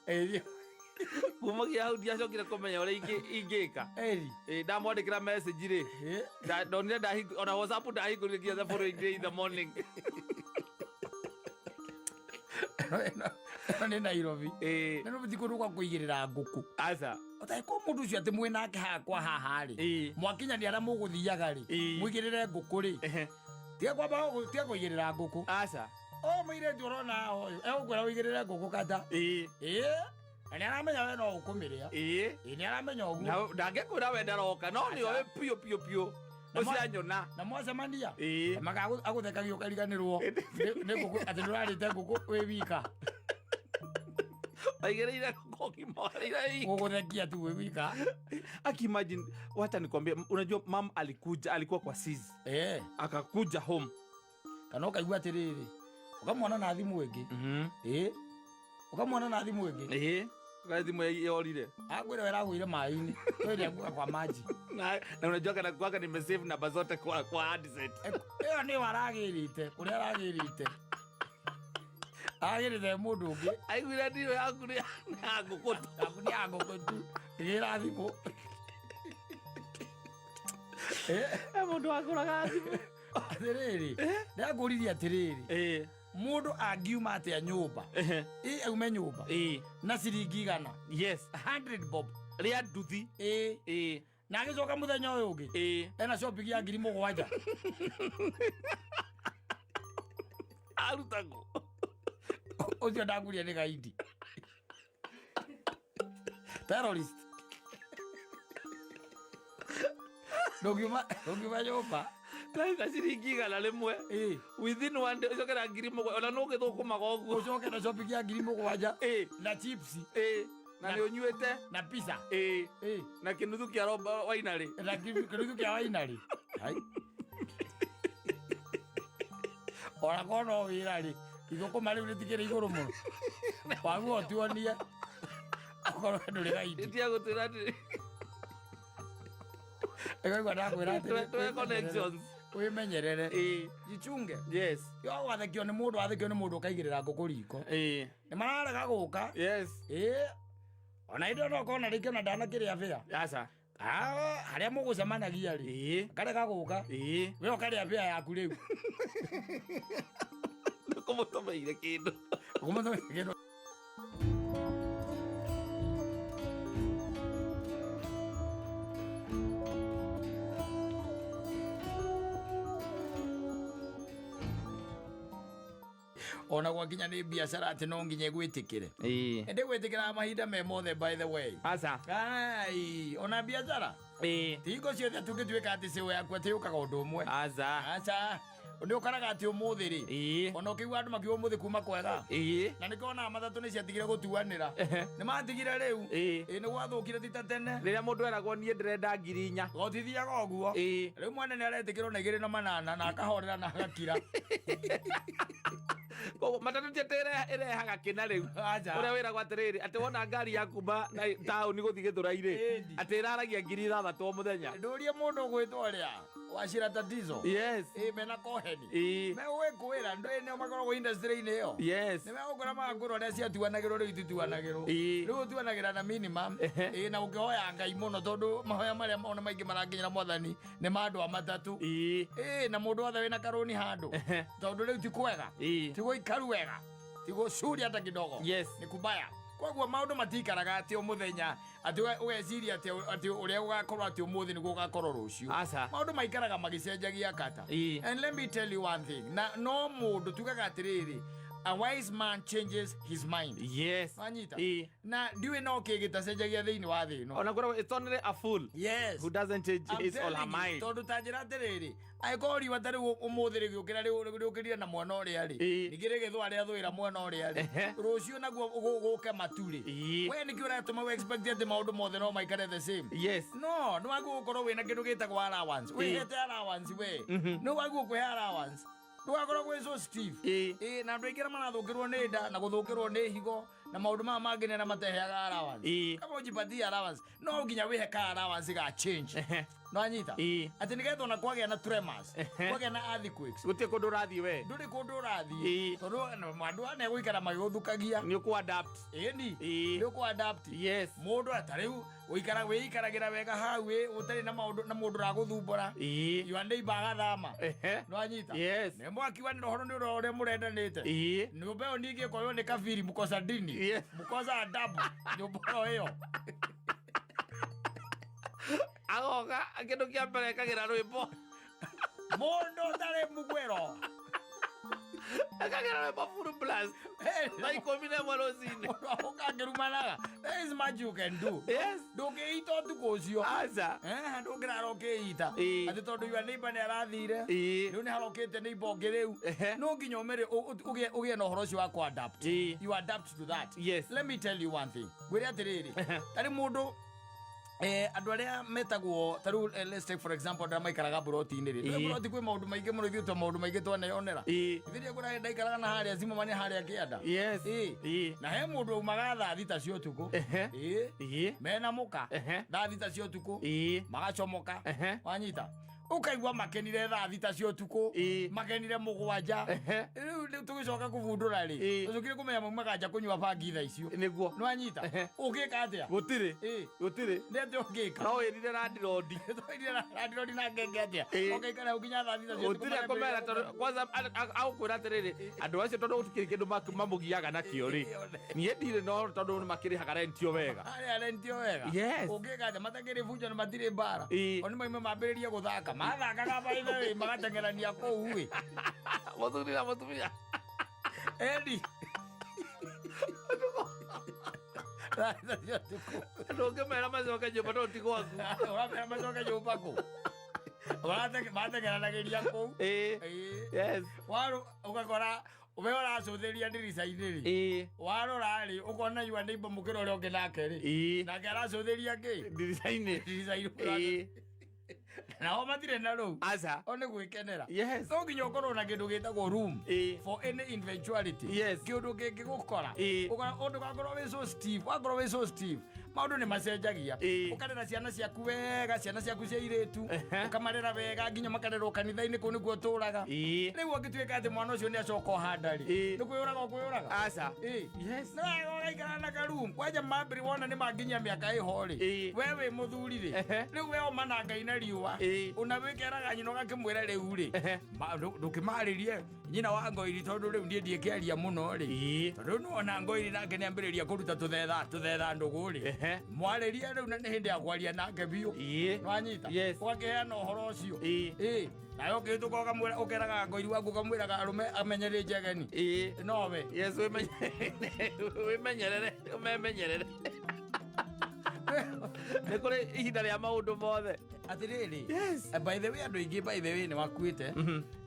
Ĩĩ. Kumagia hau ndiacokire kũmenya ũrĩa ingĩka. Ĩri. Ĩĩ ndamwandĩkĩra message rĩ. Ĩĩ. Ndonire ona WhatsApp ndahingũrire nginya the following day in the morning. Ĩno nĩ Nairobi. Ĩĩ. Nairobi ti kũndũ gwa kũigĩrĩra ngũkũ. Aca. Ũtarĩ kwa mũndũ ũcio atĩ mwĩ nake haha kwa haha rĩ. Ĩĩ. Mwakinyania arĩa mũgũthiaga rĩ. Ĩĩ. Mũigĩrĩre ngũkũ rĩ. Ehe. Tiga kwamba tiga kũigĩrĩra ngũkũ. Aca. O mũirĩtu ũrona ũyũ egũkwĩra ũigĩrĩre ngũkũ kata. Ĩĩ. Ĩĩ. Na nĩ aramenya we no ũkũmĩrĩa. Ĩĩ. Ĩĩ nĩ aramenya ũguo. Na ndangĩkwĩra we ndaroka no nĩ oĩ piũ piũ piũ. Ũcianyona. Na mwacemania. Ĩĩ. Maka agũthekagia ũkariganĩrwo nĩ ngũkũ atĩ ndũrarĩte ngũkũ wĩ wika. Waigĩrĩire ngũkũ ngima warĩire wika. Gũgũthekia tu wĩ wika. Aki imagine, wacha nikwambie, unajua mam alikuja, alikuwa kwa sis. Eh. Akakuja home. Kana ũkaigua atĩrĩrĩ, ũkamwona na thimũ ĩngĩ. Ĩĩ. Ũkamwona na thimũ ĩngĩ. Ĩĩ. Ũkae thimũ yorire. Akwĩra we ĩragũire maĩ-inĩ. Kwĩrĩa nguga kwa maji. Na unajua kana kwaka nimesave namba zote kwa handset. Ĩyo nĩyo aragĩrĩte, kũrĩa aragĩrĩte. Agĩrĩte mũndũ ũngĩ. Aiguire ndirũ yaku nĩ ya ngũkũ tu. Yaku nĩ ya ngũkũ tu. Ĩgĩra thimũ. Mũndũ agũraga thimũ. Atĩrĩrĩ, ndakũririe atĩrĩrĩ. Ĩĩ. Mũndũ angiuma atĩa nyũmba? Ĩ aume nyũmba. Ĩĩ. Na ciringi igana. Yes. 100 bob. Rĩa nduthi. Ĩĩ. Ĩĩ. Na agĩcoka mũthenya ũyũ ũngĩ. Ĩĩ. Ena shopping ya ngiri mũgwanja. Arutagwo. Ũcio ndakuria nĩ gaidi. Terrorist. Ndũngiuma nyũmba. Ndaita ciringi igana rĩmwe. Ĩĩ. Within one day ũcoke na ngiri mũgwanja. Ona no ũgĩthũkũmaga ũguo. Ũcoke na shopping ya ngiri mũgwanja. Ĩĩ. Na chips. Ĩĩ. Na nĩ ũnyuĩte. Na pizza. Ĩĩ. Ĩĩ. Na kĩnuthu kĩa roba wainarĩ. Na kĩnuthu kĩa wainarĩ. Hai. Ona korwo no wĩra rĩ, ithũkũma rĩu rĩtikĩrĩ igũrũ mũno. Waguo ũtuonie. Okorwo ndũrĩ gaidi. Ĩtia gũtwĩra atĩ Ĩkaigua ndakwĩra atĩrĩ, Twe connections. Wĩmenyerere. Ĩĩ. Jichunge. Yes. Yo wathekio nĩ mũndũ, wathekio nĩ mũndũ ũkaigĩrĩra ngũkũ riko. Ĩĩ. Nĩ mararega gũka. Yes. Ĩĩ. Ona hĩndĩ ĩyo no ũkona rĩngĩ ona ndanakĩrĩa bĩa. Aca. Harĩa mũgũcemanagia rĩ. Ĩĩ. Akarega gũka. Ĩĩ. We ũkarĩa bĩa yaku rĩu. Nĩkũmũtũmĩire kĩndũ. Kũmũtũmĩire kĩndũ. Ona gwakinya nĩ biacara atĩ no nginya ĩgwĩtĩkĩre. Ĩĩ. Ĩndĩ gwĩtĩkĩra mahinda me mothe by the way. Aca. Ai, ona biacara. Ĩĩ. Ti hingo ciothe tũngĩtuĩka atĩ cĩũ yaku atĩ yũkaga ũndũ ũmwe. Aca. Aca. Nĩ ũkoraga atĩ ũmũthĩ rĩ, ona ũkĩigua andũ makiuga ũmũthĩ kuma kwega, na nĩkĩo onaga matatũ nĩ ciatigire gũtuanĩra. Nĩ matigire rĩu. Ĩĩ, nĩ gwathũkire ti ta tene. Rĩrĩa mũndũ eragwo niĩ ndĩrenda 4,000. Gũtithiaga ũguo. Rĩu mwene nĩ aretĩkĩrwo na 2,800 na akahorera na agakira. Koguo matatũ ti atĩ ĩrehaga kĩna rĩu. Aca. Ũrĩa wĩragwo atĩrĩrĩ, atĩ wona ngari ya kuma na taũni gũthiĩ Gĩthũrai rĩ, Ĩndi. atĩ ĩraragia 6,000 o mũthenya. Ndũrie mũndũ ũgwĩtwo ũrĩa wacira tatizo. Yes. Ĩĩ, mena koheni. Megũgĩkwĩra ndũĩ nĩo makoragwo industry-inĩ ĩyo. Yes. Nĩ megũkora magakũra ũrĩa ciatuanagĩrwo rĩu itituanagĩrwo. Rĩu ũtuanagĩra na minimum. Ĩĩ, na ũkĩhoya Ngai mũno tondũ mahoya marĩa ona maingĩ marakinyĩra mwathani nĩ ma andũ a matatũ. Ĩĩ, na mũndũ wothe wĩna karũni handũ. Tondũ rĩu ti kwega. Ti gũikaru wega. Ti gũcuria hata kidogo. Yes. Nĩ kubaya. Koguo maũndũ matikaraga atĩ o mũthenya atĩ ũgeciria atĩ atĩ ũrĩa ũgakorwo atĩ ũmũthĩ nĩguo ũgakorwo rũciũ. Aca. Maũndũ maikaraga magĩcenjagia kata. Ĩĩ. And let me tell you one thing. Na no mũndũ tugaga atĩrĩrĩ, a wise man changes his mind. Yes. Wanyita? Ĩĩ. Na ndiũĩ no kĩ gĩtacenjagia thĩinĩ wa thĩ ĩno. Ona kwĩragwo it's only a fool Yes. who doesn't change I'm his or her telling you, mind. tondũ ta njĩra atĩrĩrĩ, angĩkorwo riũa ta rĩu ũmũthĩ rĩgĩũkĩra rĩũkĩrire na mwena ũrĩa rĩ, ningĩ rĩgĩthũa rĩathũĩra mwena ũrĩa rĩ, rũciũ naguo gũke matu rĩ, we nĩkĩ ũratũma we expect atĩ maũndũ mothe no maikare the same? Yes. No, nĩ wagĩrĩirwo gũkorwo wĩna kĩndũ gĩtagwo allowance. Wĩhete allowance we. Nĩ wagĩrĩirwo kwĩhe allowance. Ndũgakorwo gwĩ so stiff. Ĩĩ, na andũ aingĩ arĩa marathũkĩrwo nĩ nda na gũthũkĩrwo nĩ higo na maũndũ maya mangĩ nĩ arĩa mateheaga allowance. Kama ũjipatie allowance, no nginya wĩhe ka allowance ga change. Nĩwanyita? Atĩ nĩgetha ona kwagĩa na tremors, kwagĩa na earthquakes, Gũtirĩ kũndũ ũrathiĩ we. ndũrĩ kũndũ ũrathiĩ. Tondũ andũ aya nĩgũikara magĩgũthukagia. Nĩ ũkũ adapt. Ĩni. Nĩ ũkũ adapt. Yes. Mũndũ ta rĩu ũikara wĩikaragĩra wega hau ĩ, ũtarĩ na maũndũ na mũndũ ũragũthumbũra. Your neighbor agathama. Nĩwanyita? Yes. Nĩ mwakiuganĩra ũhoro nĩ ũrĩa mũrendanĩte. Nyũmba ĩyo ningĩ ĩkoywo nĩ kabiri mkosa dini. Yes. Mkosa adabu. Nyũmba ĩyo ĩyo. Agoka kĩndũ kĩa mbere ekagĩra rwĩmbo. Mũndũ ũtarĩ mũgwĩro. Ekagĩra rwĩmbo full blast. Thaa 11 rũcinĩ. Mũndũ agoka akĩrumanaga. There is much you can do. Yes. Ndũngĩita ũtukũ ũcio. Aca. Ndũngĩrara ũkĩita. Atĩ tondũ your neighbor nĩ arathire. Rĩu nĩ harokĩte neighbor ũngĩ rĩu. No nginya ũmere ũgĩe na ũhoro ũcio wa kũ adapt. You adapt to that. Yes. Let me tell you one thing. Ngwĩre atĩrĩrĩ. Tarĩ mũndũ andũ arĩa metagwo ta rĩu, let's take for example andũ arĩa maikaraga mburoti-inĩ rĩ. Rĩu mburoti kwĩ maũndũ maingĩ mũno ithuĩ twa maũndũ maingĩ twaneyonera. Ithuĩ ngũraga ndaikaraga na harĩa Zimmerman harĩa kĩanda. Yes. Na he mũndũ aumaga thaa 6 cia ũtukũ. Mena mũka. Thaa 6 cia ũtukũ. Magacomoka. Wanyita? Ũkaigua makenire thaa 6 cia ũtukũ. Makenire 7. Rĩu tũgĩcoka kũbundũra rĩ, tũcokire kũmenya maumaga nja kũnyua bangi thaa icio. Nĩguo. Nĩwanyita? Ũngĩka atĩa? Gũtirĩ. Gũtirĩ. Nĩ atĩa ũngĩka? No wĩrire landlord. Twĩrire landlord na ngenge atĩa? Ũgaikara hau nginya thaa 6 cia ũtukũ. Gũtirĩ akũmera tondũ kwanza agũkwĩra atĩrĩrĩ, andũ acio tondũ gũtikĩrĩ kĩndũ mamũgiaga nakĩo rĩ. Niĩ ndirĩ no tondũ nĩ makĩrĩhaga rent o wega. Arĩa rent o wega. Yes. Ũngĩka atĩa? Matakĩrĩ bunjo na matirĩ mbara. O nĩ maime mambĩrĩrie gũthaka. Mathakaga by the way magateng'erania kũu ĩ. Mũthuri na mũtumia. Edi. Thaa 6 cia ũtukũ. Ndũngĩmera macoke nyũmba tondũ ti gwaku. Ũramera macoke nyũmba kũ? Marateng'eranagĩria kũu. Yes. Waru ũgakora we ũracũthĩria ndirica-inĩ rĩ. Warora rĩ, ũkona your neighbor mũkĩra ũrĩa ũngĩ nake rĩ. Nake aracũthĩria kĩ? Ndirica-inĩ. Ndirica-inĩ. Nao matirĩ na rũu. Aca. O nĩ gwĩkenera. Yes. No nginya ũkorwo na kĩndũ gĩtagwo room for any eventuality. Yes. Kĩũndũ kĩngĩgũkora. Ũgakorwo wĩ so stiff. Wakorwo wĩ so stiff. Maũndũ nĩ macenjagia. Ũkarera ciana ciaku wega, ciana ciaku cia airĩtu. Ũkamarera wega nginya makarerwo kanitha-inĩ kũu nĩkuo ũtũraga. Rĩu angĩtuĩka atĩ mwana ũcio nĩ acoka ũhanda rĩ. Nĩ kwĩyũraga ũkwĩyũraga. Aca. Yes. Nĩ wega ũgaikara na karoom. Kwanja mambĩrĩ wona nĩ manginyia mĩaka ĩho rĩ. We wĩ mũthuri rĩ. Rĩu we oma na Ngai na riũa. Ona wĩkeraga nyina ũgakĩmwĩra rĩu rĩ. Ndũkĩmarĩrie nyina wa ngoiri tondũ rĩu niĩ ndiĩkĩaria mũno rĩ. Tondũ nĩ wona ngoiri nake nĩambĩrĩria kũruta tũthetha ndũgũ rĩ. Mwarĩrie rĩu na nĩ hĩndĩ ya kwaria nake biũ. Nĩwanyita? Ũgakĩheana ũhoro ũcio. Nawe ũkĩhĩtũka ũkamwĩra ũkeraga ngoiri waku ũkamwĩraga arũme amenyere njegeni. Nowe. Yes, wĩmenyerere, ũmemenyerere. Nĩ kũrĩ ihinda rĩa maũndũ mothe. Atiriri. Yes. By the way, andũ aingĩ, by the way, nĩ makuĩte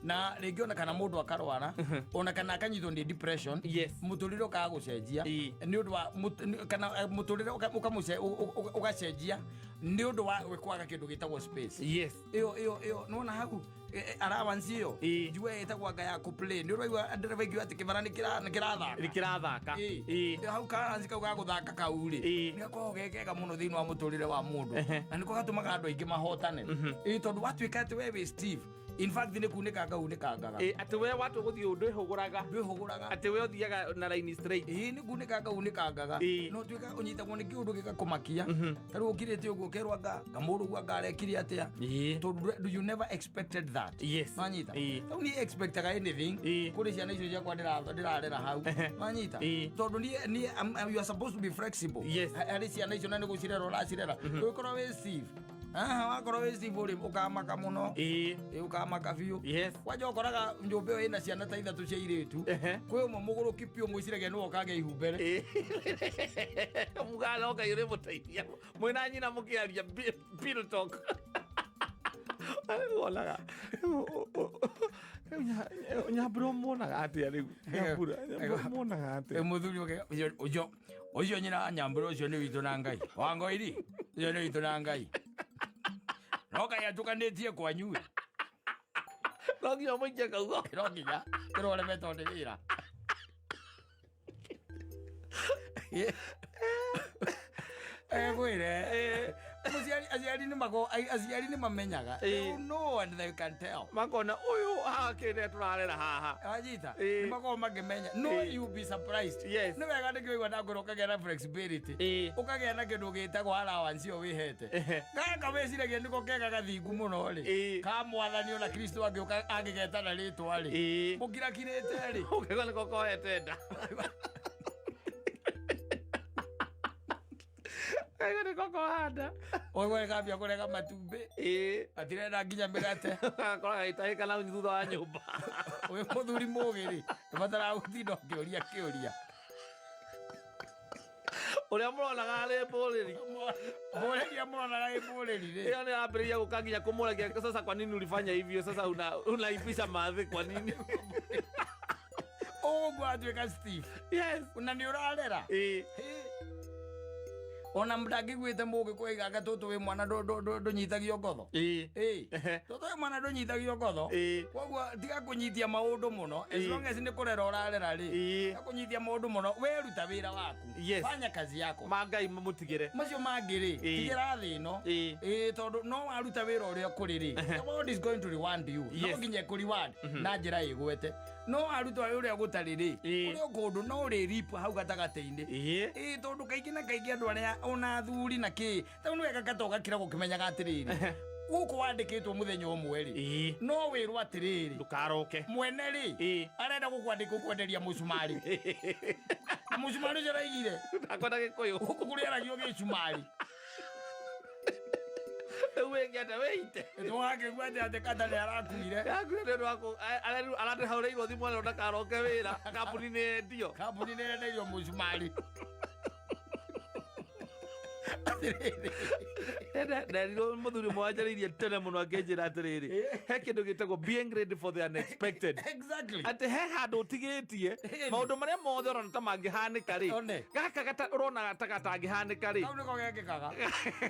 na rĩngĩ ona kana mũndũ akarwara, ona kana akanyitwo nĩ depression. Yes. Mũtũrĩre ũkaga gũcenjia nĩ ũndũ wa kana mũtũrĩre ũgacenjia nĩ ũndũ wa kwaga kĩndũ gĩtagwo space. Yes. Ĩyo nĩwona hau allowance ĩyo njue ĩtagwo anga ya kũplay. Nĩ ũraigua ndereba ingiuga atĩ kĩbara nĩ kĩrathaka. Nĩ kĩrathaka. Ĩĩ. Hau karanci kau ga gũthaka kau rĩ, nĩ gakoragwo ge kega mũno thĩinĩ wa mũtũrĩre wa mũndũ, na nĩko gatũmaga andũ aingĩ mahotane. Ĩĩ, tondũ watuĩka atĩ we wĩ Steve, in fact nĩ kunĩkanga unĩkangaga. Atĩ we watua gũthiĩ ndwĩhũgũraga. Ndwĩhũgũraga. Atĩ we ũthiaga na line straight. Ĩĩ, nĩ kunĩkanga unĩkangaga. No tuĩka ũnyitagwo nĩ kĩũndũ gĩgakũmakia, ta rĩu ũkirĩte ũguo ũkerwo anga kamũrũgu anga arekire atĩa, tondũ you never expected that. Nwanyita? Rĩu niĩ expectaga anything kũrĩ ciana icio ciakwa ndĩrarera hau. Nwanyita? Tondũ niĩ you are supposed to be flexible harĩ ciana icio, na nĩ gũcirera ũracirera. Ũgĩkorwo wĩ Steve, aha, wakorwo wĩ Steve ũrĩ ũkamaka mũno. Ĩ, ũkamaka biũ. Kwanja ũkoraga nyũmba ĩyo ĩna ciana ta ithatũ cia irĩtu, kwĩ ũmwe mũgũrũki biũ, mwĩciragia nĩwe ũkagĩa ihu mbere. Mugana ũkai ũrĩ mũteithia mwĩna nyina mũkĩaria pillow talk. Rĩu wonaga rĩu Nyambura ũmuonaga atĩa rĩu? Nyambura ũmuonaga atĩa? Mũthuri ũcio ũcio nyina Nyambura ũcio nĩ witũ na Ngai Wangoiri ũcio nĩ witũ na Ngai, no Ngai atukanĩtie kwanyu ĩ. No nginya mũikie kaugo. No nginya kĩroremetwo nĩ wĩra. Egwĩre mũciari, aciari nĩ mako, aciari nĩ mamenyaga. They know and they can tell. Makona ũyũ haha kĩrĩa tũrarera haha. Wanyita? Nĩ makoragwo makĩmenya. No, you be surprised. Nĩ wega nĩkĩo igua ndakwĩra ũkagĩa na flexibility, ũkagĩa na kĩndũ gĩtagwo allowance ĩyo wĩhete. Gaka wĩciragia nĩko kega gathingu mũno rĩ, ka mwathani ona Kristo angĩũka angĩgetana rĩtwa rĩ, mũkirakirĩte rĩ, ũkaigua nĩko kohete nda, kaigua nĩko kohanda. Ũigua gĩkambia kũrega matumbĩ, gatirenda nginya mĩgate. Gakora gagĩtahĩka na thutha wa nyũmba. Wĩ mũthuri mũgĩ rĩ, ndũbataraga gũtinda ũkĩũria kĩũria. Ũrĩa mũronaga arĩ mbũrĩri. Mbũrĩri mũronaga ĩ mbũrĩri rĩ, ĩyo nĩ yambĩrĩria gũka nginya kũmũragia, sasa kwa nini ulifanya hivyo? Sasa unaipisha mathĩ kwa nini? Ũguo atuĩka Steve na nĩ ũrarera. Ona ndangĩguĩte mũgĩkũyũ aigaga tũtũ wĩ mwana ndũnyitagio ngotho. Tũtũ wĩ mwana ndũnyitagio ngotho. Koguo tiga kũnyitia maũndũ mũno, as long as nĩ kũrera ũrarera rĩ, tiga kũnyitia maũndũ mũno, weruta wĩra waku. Fanya kazi yako. Ma Ngai mũtigĩre. Macio mangĩ rĩ, tigĩra thĩ ĩno. Ĩĩ, tondũ no waruta wĩra ũrĩa kũrĩ rĩ, the world is going to reward you. No nginya ĩkũ-reward na njĩra ĩgwete. No waruta ũrĩa gũtarĩ rĩ, kũrĩ o kũndũ no ũrĩ hau gatagatĩ-inĩ. Ĩĩ, tondũ kaingĩ na kaingĩ andũ arĩa ona athuri na kĩ tau nĩ wega kata ũgakira gũkĩmenyaga atĩrĩrĩ, gũkũ wandĩkĩtwo mũthenya ũmwe rĩ, no wĩrwo atĩrĩrĩ, Ndũkaroke. Mwene rĩ, arenda gũkwandĩka ũkwenderia mũcumarĩ, na mũcumarĩ ũcio araigire Ndakwenda Gĩkũyũ. Gũkũ kũrĩaragio gĩcumarĩ. Rĩu wĩngĩ atĩa wĩite? Tũgakĩgua atĩ kata nĩ arakuire. Yakuire nĩ ũndũ wa aratĩhũrĩirwo thimũ arerwo ndakaroke wĩra, kambuni nĩ yendio. Kambuni nĩ ĩrendeirio mũcumarĩ. Atĩrĩrĩ. Nderirwo mũthuri ũmwe wanjarĩirie tene mũno akĩnjĩra atĩrĩrĩ, he kĩndũ gĩtagwo being ready for the unexpected. Atĩ he handũ ũtigĩtie maũndũ marĩa mothe ũrona ta mangĩhanĩka rĩ, One. gaka ũrona ta gatangĩhanĩka rĩ, Kau nĩko gekĩkaga.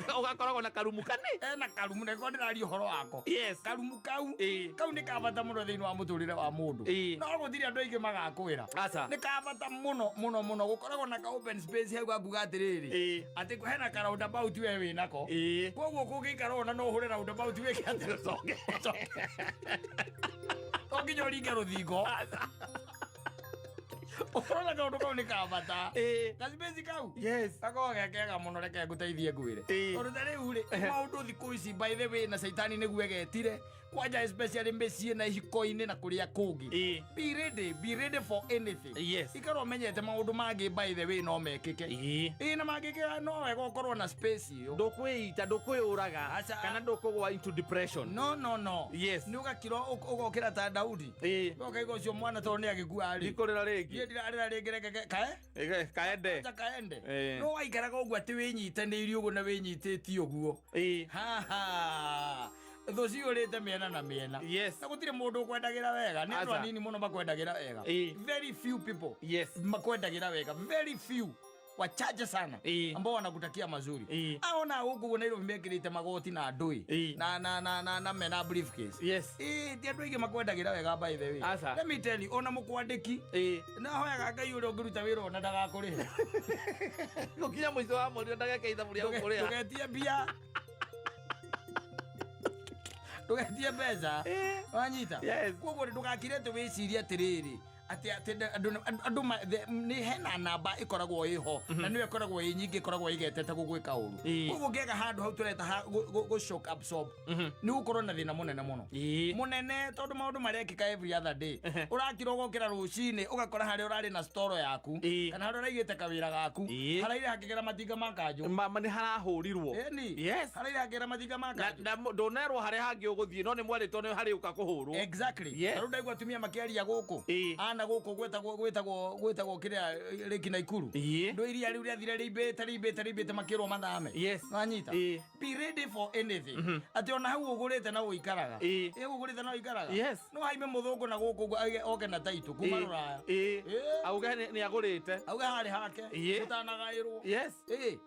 Ũgakoragwo na karumu kani. Ena karumu, nĩko ndĩraria ũhoro wako. Karumu kau, kau nĩ ka bata mũno thĩinĩ wa mũtũrĩre wa mũndũ. No gũtirĩ andũ aingĩ magakwĩra. Aca. Nĩ ka bata mũno mũno mũno gũkoragwo na ka open space hau gakuga atĩrĩrĩ, atĩ hena ka roundabout we wĩnako. Koguo kũngĩikara ũna no ũhũre roundabout wĩke atĩ ũcoke. To nginya ũringe rũthingo. Ũrona kaũndũ kau nĩ ka bata. Gacibĩci kau gakoragwo ge kega mũno, reke ngũteithie ngwĩre. Tondũ ta rĩu rĩ, maũndũ thikũ ici, by the way, na caitani nĩguo egetire kwanja, especially mĩciĩ na ihiko-inĩ na kũrĩa kũngĩ. Be ready, be ready for anything. Ikara ũmenyete maũndũ mangĩ, by the way, no mekĩke. Ĩĩ, na mangĩkĩka no wega ũkorwo na space ĩyo. Ndũkwĩita, ndũkwĩyũraga, Aca. kana ndũkũgwa into depression. No, no, no. Nĩ ũgakira ũgokĩra ta Daudi. Ũkaiga ũcio mwana tondũ nĩ agĩkua rĩ, Ndikũrĩra rĩngĩ. Niĩ Ndirarĩra rĩngĩ, reke kae. Kaende. Acha kaende. Eh. No waikaraga ũguo atĩ wĩnyitanĩirie ũguo na wĩnyitĩtie ũguo, haha thũ ciũrĩte mĩena na mĩena. Na gũtirĩ mũndũ ũkwendagĩra wega, nĩ andũ Aca. anini mũno makwendagĩra wega. Very few people makwendagĩra wega, very few, wachache sana ambao wanakutakia mazuri. Aona gũkũ guo Nairobi mekĩrĩte magoti na ndũĩ na mena briefcase. Ĩ ti andũ aingĩ makwendagĩra wega, by the way. Aca. Let me tell you, ona mũkwandĩki nahoyaga Ngai ũrĩa ũngĩruta wĩra ona ndagakũrĩhe. Gũkinya mũico wa mweri ndageke ithabu rĩa gũkũrĩha. Ndũgetie mbia, ndũgetie mbeca. Wanyita? Yes. Koguo ndũgakire atĩ wĩcirie atĩrĩrĩ atĩ andũ nĩ hena namba ĩkoragwo ĩho na nĩyo ĩkoragwo ĩ nyingĩ, ĩkoragwo ĩgetete gũgwĩka ũru. Koguo ũngĩaga handũ hau tũreta ha gũ shock absorb, nĩ ũgũkorwo na thĩna mũnene mũno, mũnene, tondũ maũndũ marekĩka every other day. Ũrakira ũgokĩra rũcinĩ, ũgakora harĩa ũrarĩ na storo yaku kana harĩa ũraigĩte kawĩra gaku haraire hakĩgera matinga ma kanjũ. Ma nĩ harahũrirwo. Ĩni. Haraire hakĩgera matinga ma Na kanjũ. na ndũnerwo harĩa hangĩ ũgũthiĩ, no nĩ mwarĩtwo nĩ harĩ ũka kũhũrwo. Rĩu ndaigua atumia makĩaria gũkũ ana gũkũ gwĩtagwo kĩrĩa rĩki Naikuru. Ndũ iria rĩu rĩathire rĩimbĩte rĩimbĩte rĩimbĩte, makĩrwo mathame. Wanyita? Be ready for anything, atĩ ona hau ũgũrĩte na ũikaraga, ĩ ũgũrĩte na ũikaraga, no haime mũthũngũ na gũkũ ũguo oke na taitũ kuma rũraya. Auge nĩ agũrĩte. Auge harĩ hake ũtanagaĩrwo.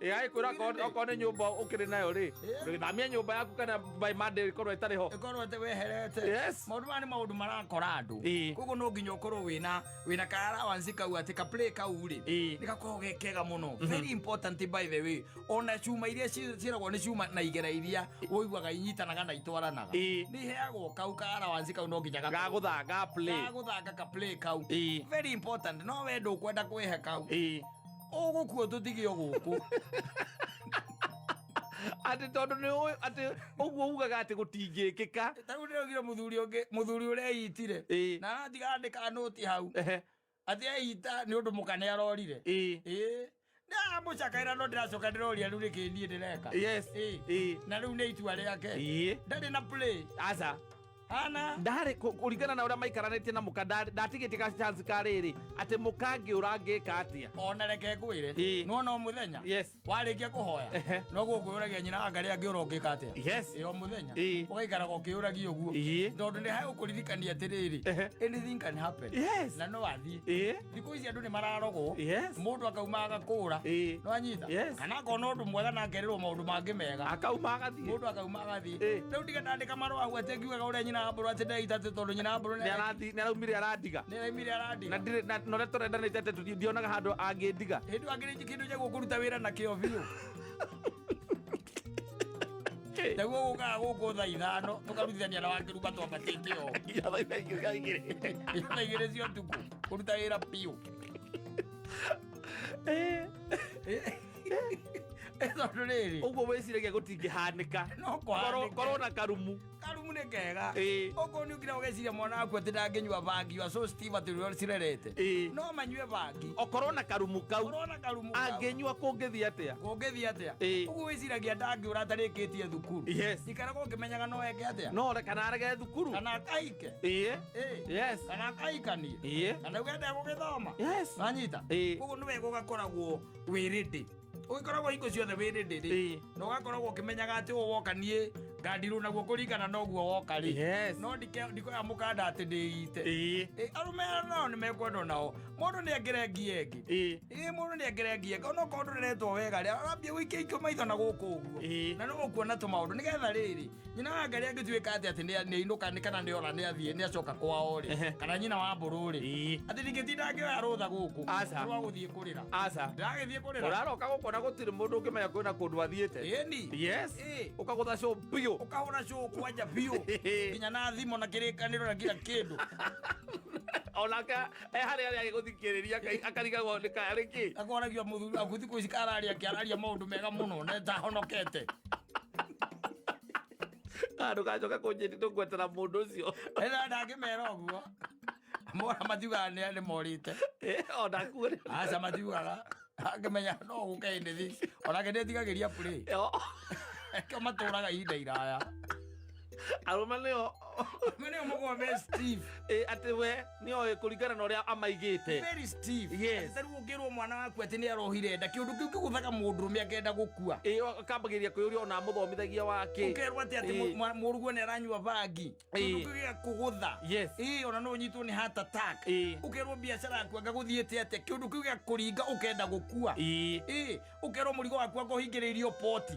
Agĩkwĩra okorwo nĩ nyũmba ũkĩrĩ nayo rĩ, thamia nyũmba yaku kana by Monday ĩkorwo ĩtarĩ ho. Ĩkorwo atĩ weherete. Maũndũ maya nĩ maũndũ marakora andũ. Koguo no nginya ũkorwo wĩna ka allowance kau, atĩ ka play kau rĩ, nĩ gakoragwo ge kega mũno, very important, by the way. Ona cuma iria ciĩragwo nĩ cuma na igera iria ũiguaga inyitanaga na itwaranaga, nĩ iheagwo kau ka allowance kau, no nginya gakorwo Gagũthaka play. Gagũthaka ka play kau. Very important. No we ndũkwenda kwĩhe kau, ũgũkua tũtige gũkũ. Atĩ tondũ nĩ ũĩ atĩ ũguo ugaga atĩ gũtingĩkĩka. Ta rĩu ndĩraugire mũthuri ũngĩ, mũthuri ũrĩa eitire na aratiga andĩka nũti hau atĩ eita nĩ ũndũ mũka nĩ arorire. Ĩĩ, ndamũcakaĩra, no ndĩracoka ndĩroria rĩu nĩkĩ niĩ ndĩreka. Na rĩu nĩ itua rĩake. Ndarĩ na play. Aca. Hana. Ndarĩ kũringana na ũrĩa maikaranĩtie na mũka, ndatigĩtie ka chance ka rĩrĩ atĩ mũka angĩũra angĩka atĩa. Ona reke ngwĩre, nĩwona o mũthenya warĩkia kũhoya, noguo ũkwĩũragia nyina anga rĩa angĩũra ũngĩka atĩa. Ĩ o mũthenya ũgaikaraga ũkĩũragia ũguo, tondũ nĩ hagũkũririkania atĩrĩrĩ, anything can happen. Na no athiĩ. Thikũ ici andũ nĩ mararogwo. Mũndũ akauma agakũra. Nĩwanyita? Yes. Kana akona ũndũ mwega na akerĩrwo maũndũ mangĩ mega. Akauma agathiĩ. Mũndũ akauma agathiĩ. Rĩu ndige ndandĩka marũa hau atĩ ngiugaga ũrĩa nyina wa mbũrũ atĩ ndeita atĩ tondũ nyina wa mbũrũ Nĩ nĩ araumire arandiga. Nĩ araumire Na arandiga. ndirĩ na ũrĩa tũrendanĩte atĩ ndionaga handũ angĩndiga. Hĩndĩ ĩyo angĩrĩ kĩndũ gĩa gũkũruta wĩra nakĩo biũ. Naguo gũkaga gũkũ thaa 5 tũkarutithania na wakĩrumba twambatĩte o Nginya thaa 2:00. 2:00 cia ũtukũ kũruta wĩra biũ. Tondũ rĩrĩ, Ũguo wĩciragia gũtingĩhanĩka. No kũhanĩke. Korwo na karumu. Karumu nĩ kega. Okorwo nĩ ũkira ũgeciria mwana waku atĩ ndangĩnyua bangi, you are so stiff atĩ ũrĩa cirerete, no manyue bangi. Okorwo na karumu kau. Korwo na karumu kau. Angĩnyua kũngĩthiĩ atĩa? Kũngĩthiĩ atĩa? Ũguo wĩciragia ndangĩũra atarĩkĩtie thukuru, ikaraga ũkĩmenyaga no eke atĩa. No ore kana arege thukuru. Kana akaike. Kana akaikanie. Kana uge ndegũgĩthoma. Wanyita? Koguo nĩ wega ũgakoragwo wĩ ready, ũgĩkoragwo hingo ciothe wĩ ready rĩ, na ũgakoragwo ũkĩmenyaga atĩ ũũ woka niĩ ngandirwo naguo kũringana na ũguo woka rĩ. No ndikoya mũkanda atĩ ndĩite. Arũme aya nao nĩ mekwendwo nao, mũndũ nĩ angĩrengia ĩngĩ. Ĩ mũndũ nĩ angĩrengia ĩngĩ onokorwo ndũreretwo wega rĩ, arambia gũikia ikio maitho na gũkũ ũguo. Na no ũkuona tũmaũndũ nĩgetha rĩrĩ nyina wa Ngarĩ angĩtuĩka atĩ nĩ ainũka nĩ kana nĩ ora nĩ athiĩ nĩ acoka kwao rĩ, kana nyina wa mbũrũ rĩ, atĩ ndingĩtinda ngĩoya rũtha gũkũ Aca. rwa gũthiĩ kũrĩra. Aca. Ndĩragĩthiĩ kũrĩra. Ũraroka gũkona gũtirĩ mũndũ ũngĩmenya kwĩna kũndũ athiĩte. Ĩni. Ũkagũtha cũ biũ. Ũkahũra cũũ kwanja biũ, nginya na thimũ na kĩrĩkanĩro na kila kĩndũ. Onake e harĩa arĩa agĩgũthikĩrĩria akarigagwo nĩ karĩ kĩ. Akoragio mũthuri waku thikũ ici kararia kĩararia maũndũ mega mũno na tahonokete. Ndũgacoke kũnjĩti tũgwetera mũndũ ũcio. Ĩna ndangĩmera ũguo, mora matiugaga nĩ morĩte. Ona kuo. Aca, matiugaga angĩmenya no gũke anything, onake nĩetigagĩria play. Kĩo matũraga ihinda iraya. Arũme nĩo Mene mũkoragwo me stiff. Atĩ we nĩoĩ kũringana na ũrĩa amaigĩte. Very stiff. Yes. Atĩ ta rĩu ũngĩrwo mwana waku atĩ nĩ arohire nda, kĩũndũ kĩu kĩgũthaga mũndũrũme akenda gũkua. Akambagĩrĩria kwĩyũria ona amũthomithagia wake. Ũkerwo atĩ atĩ mũrũguo nĩ aranyua bangi. Kĩũndũ kĩu gĩgakũgũtha. Yes. Ona no ũnyitwo nĩ heart attack. Ũkerwo biacara yaku anga gũthiĩte atĩa, kĩũndũ kĩu gĩgakũringa ũkenda gũkua. Ũkerwo mũrigo waku anga ũhingĩrĩirio poti.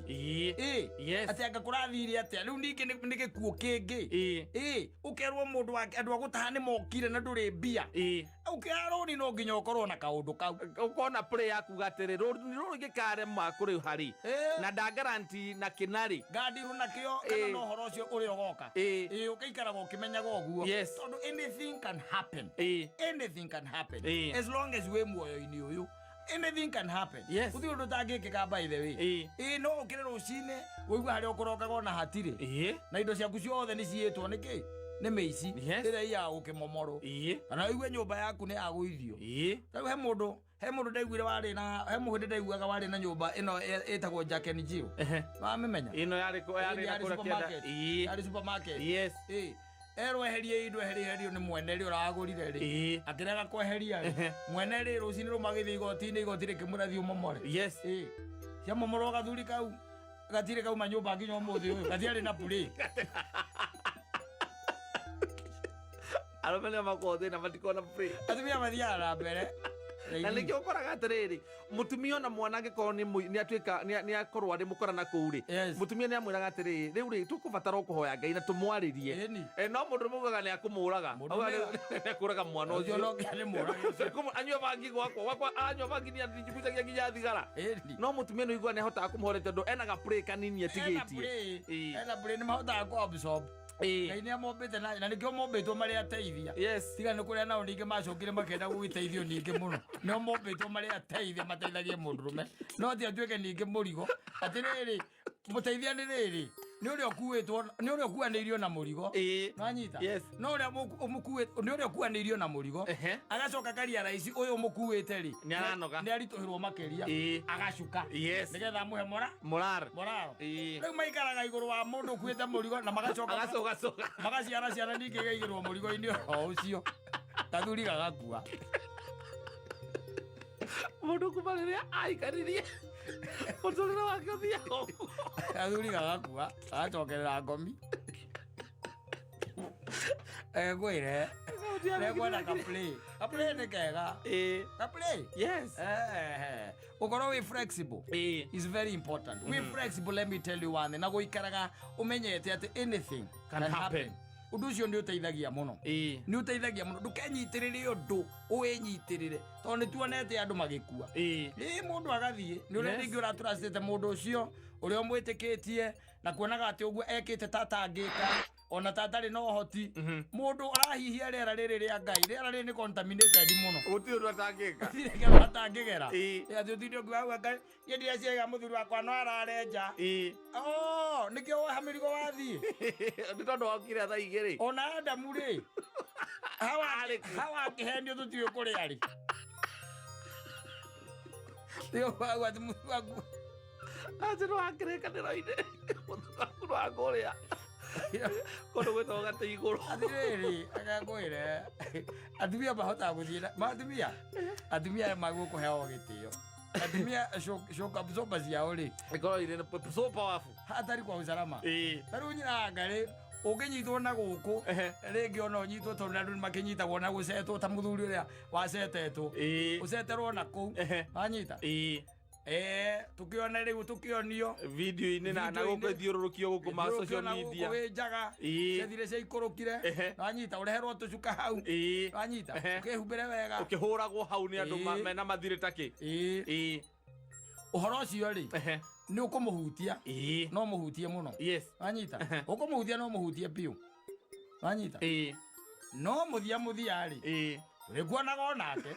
Yes. Atĩ anga kũrathire atĩa, rĩu ningĩ nĩ gĩkuũ kĩngĩ. Ũkerwo mũndũ wake andũ a gũtaha nĩ mokire na ndũrĩ mbia. Ũkĩoya rũni no nginya ũkorwo na kaũndũ kau. Ũkona play yaku atĩrĩ rũni rũrũ ingĩkarema kũrĩha rĩ, na ndagaranti na kĩna rĩ, ngandirwo nakĩo kana no ũhoro ũcio ũrĩa ũgoka. Ũgĩikaraga ũkĩmenyaga ũguo. Yes. Tondũ anything can happen. Anything can happen. As long as wĩ muoyo-inĩ ũyũ, anything can happen. Yes. Gũtirĩ ũndũ ũtangĩkĩka by the way. No ũkĩre rũcinĩ ũigue harĩa ũkũrokaga ona hatirĩ. Na indo ciaku ciothe nĩ ciĩtwo nĩkĩ? Nĩ mĩici. Yes. Ĩrĩa iyaga gũkĩmomorwo. Kana ũigue nyũmba yaku nĩ yagũithio. Rĩu he mũndũ ndaiguire warĩ na he mũhĩndĩ ndaiguaga warĩ na nyũmba ĩno ĩtagwo Jack and Jill. Wamĩmenya? Ĩno yarĩ yarĩ na kũrĩa kĩanda. Yarĩ supermarket. Yes. Erwo eherie indo eherio nĩ mwene rĩ ũragũrire rĩ. Akĩrega kweheria rĩ. Mwene rĩ rũcinĩ rũmagĩthiĩ igoti-inĩ, igoti rĩkĩmũra thiĩ ũmomore. Yes. Ciamomorwo gathuri kau gatirĩ kauma nyũmba nginya ũmũthĩ ũyũ, gatiarĩ na purĩ. Arũme nĩo makoragwo thĩna matikoragwo na purĩ. Atumia mathiaga na mbere. Na nĩkĩo ũkoraga atĩrĩrĩ, mũtumia ona mwana angĩkorwo nĩ atuĩka nĩ akorwo arĩ mũkora na kũu rĩ, mũtumia nĩ amwĩraga atĩrĩrĩ, rĩu rĩ tũkũbatara kũhoya Ngai na tũmwarĩrie. No mũndũ mũugaga nĩ akũmũraga. Nĩ akũraga mwana ũcio. Anyua bangi gwakwa anyua bangi nĩ anjigucagia nginya thigara. No mũtumia nĩ ũiguaga nĩ ahotaga kũmũhoreria tondũ ena ga pray kanini atigĩtie. Ena pray nĩ mahotaga kũ absorb. Ngai nĩ amombĩte na nĩkĩo mombĩtwo marĩ ateithia. Yes. Tiga nĩ kũrĩa nao ningĩ macokire makenda gũgĩteithio ningĩ mũno. Nĩo mombĩtwo marĩ ateithia mateithagie mũndũrũme. No ti atuĩke ningĩ mũrigo. Atĩrĩrĩ, mũteithia nĩ rĩrĩ, nĩ ũrĩa ũkuĩtwo, nĩ ũrĩa ũkuanĩirio na mũrigo. Nwanyita? Yes. No ũrĩa mũkuĩtwo, nĩ ũrĩa ũkuanĩirio na mũrigo. Agacoka akaria raici ũyũ mũkuĩte rĩ. Nĩ aranoga. Nĩ aritũhĩrwo makĩria. Agacuka. Yes. Nĩgetha amũhe morale. Morale. Rĩu maikaraga igũrũ wa mũndũ ũkuĩte mũrigo na magacoka agacogacoga. Magaciara ciana ningĩ igaigĩrwo mũrigo-inĩ o ũcio. Gathuri gagakua. Mũndũ kuma rĩrĩa aikaririe mũtũrĩre wake ũthiaga ũguo. Gathuri gagakua, gagacokerera ngomi. Ngwĩre, nĩngwenda ka-play. Ka-play nĩ kega. Ka-play? Yes. Ũkorwo wĩ flexible is very important. Wĩ flexible, let me tell you one thing. Na gũikaraga ũmenyete atĩ anything can happen. Ũndũ ũcio nĩ ũteithagia mũno. Nĩ ũteithagia mũno. Ndũkenyitĩrĩre ũndũ, ũwĩnyitĩrĩre. Tondũ nĩ tuonete andũ magĩkua. Mũndũ agathiĩ, nĩ ũrĩa rĩngĩ ũratrustĩte mũndũ ũcio, ũrĩa ũmwĩtĩkĩtie, na kuonaga atĩ ũguo ekĩte ta atangĩka, ona ta atarĩ na ũhoti. Mũndũ arahihia rĩera rĩrĩ rĩa Ngai, rĩera rĩrĩ nĩ contaminated mũno. Gũtirĩ ũndũ atangĩka. Gũtirĩ kĩndũ atangĩgera. Atĩ ũtinde ũkiuga hau anga, niĩ ndiraciaga mũthuri wakwa no ararenja. Oh, nĩkĩo woha mĩrigo wathiĩ. Nĩ tondũ wokire thaa igĩrĩ. Ona Adamu rĩ, hawa akĩhenio tũtiũĩ kũrĩa arĩ. Nĩo hau atĩ mũthuri waku. Atĩ no akĩrĩkanĩro-inĩ, mũthuri waku no akũrĩa. Kũndũ gwĩtagwo gatĩ igũrũ. Atĩrĩrĩ, akakwĩre, atumia mahotaga gũthiĩ na, atumia, atumia aya magwo kũheo gĩtĩo. Atumia shock absorber ciao rĩ, Ikoragwo irĩ so powerful. Hatari kwa usalama. Ta rĩu nyina anga rĩ, ũngĩnyitwo na gũkũ, rĩngĩ ona ũnyitwo tondũ andũ nĩmakĩnyitagwo na gũcetwo ta mũthuri ũrĩa wacetetwo. Ũceterwo na kũu. Wanyita? Tukiona rĩu tũkĩonio video-inĩ na gũkũ ithiũrũrũkio gũkũ ma social media. Gũkũ wĩ njaga. Ciathire ciaikũrũkire. Wanyita, ũreherwo tũcuka hau. Wanyita, ũkĩhumbĩre wega. Ũkĩhũragwo hau nĩ andũ mena mathirĩ ta kĩ. Ũhoro ũcio rĩ, nĩ ũkũmũhutia. No mũhutie mũno. Yes. Wanyita, ũkũmũhutia no mũhutie biũ. Wanyita. No mũthia mũthia rĩ, ũrĩkuonaga onake.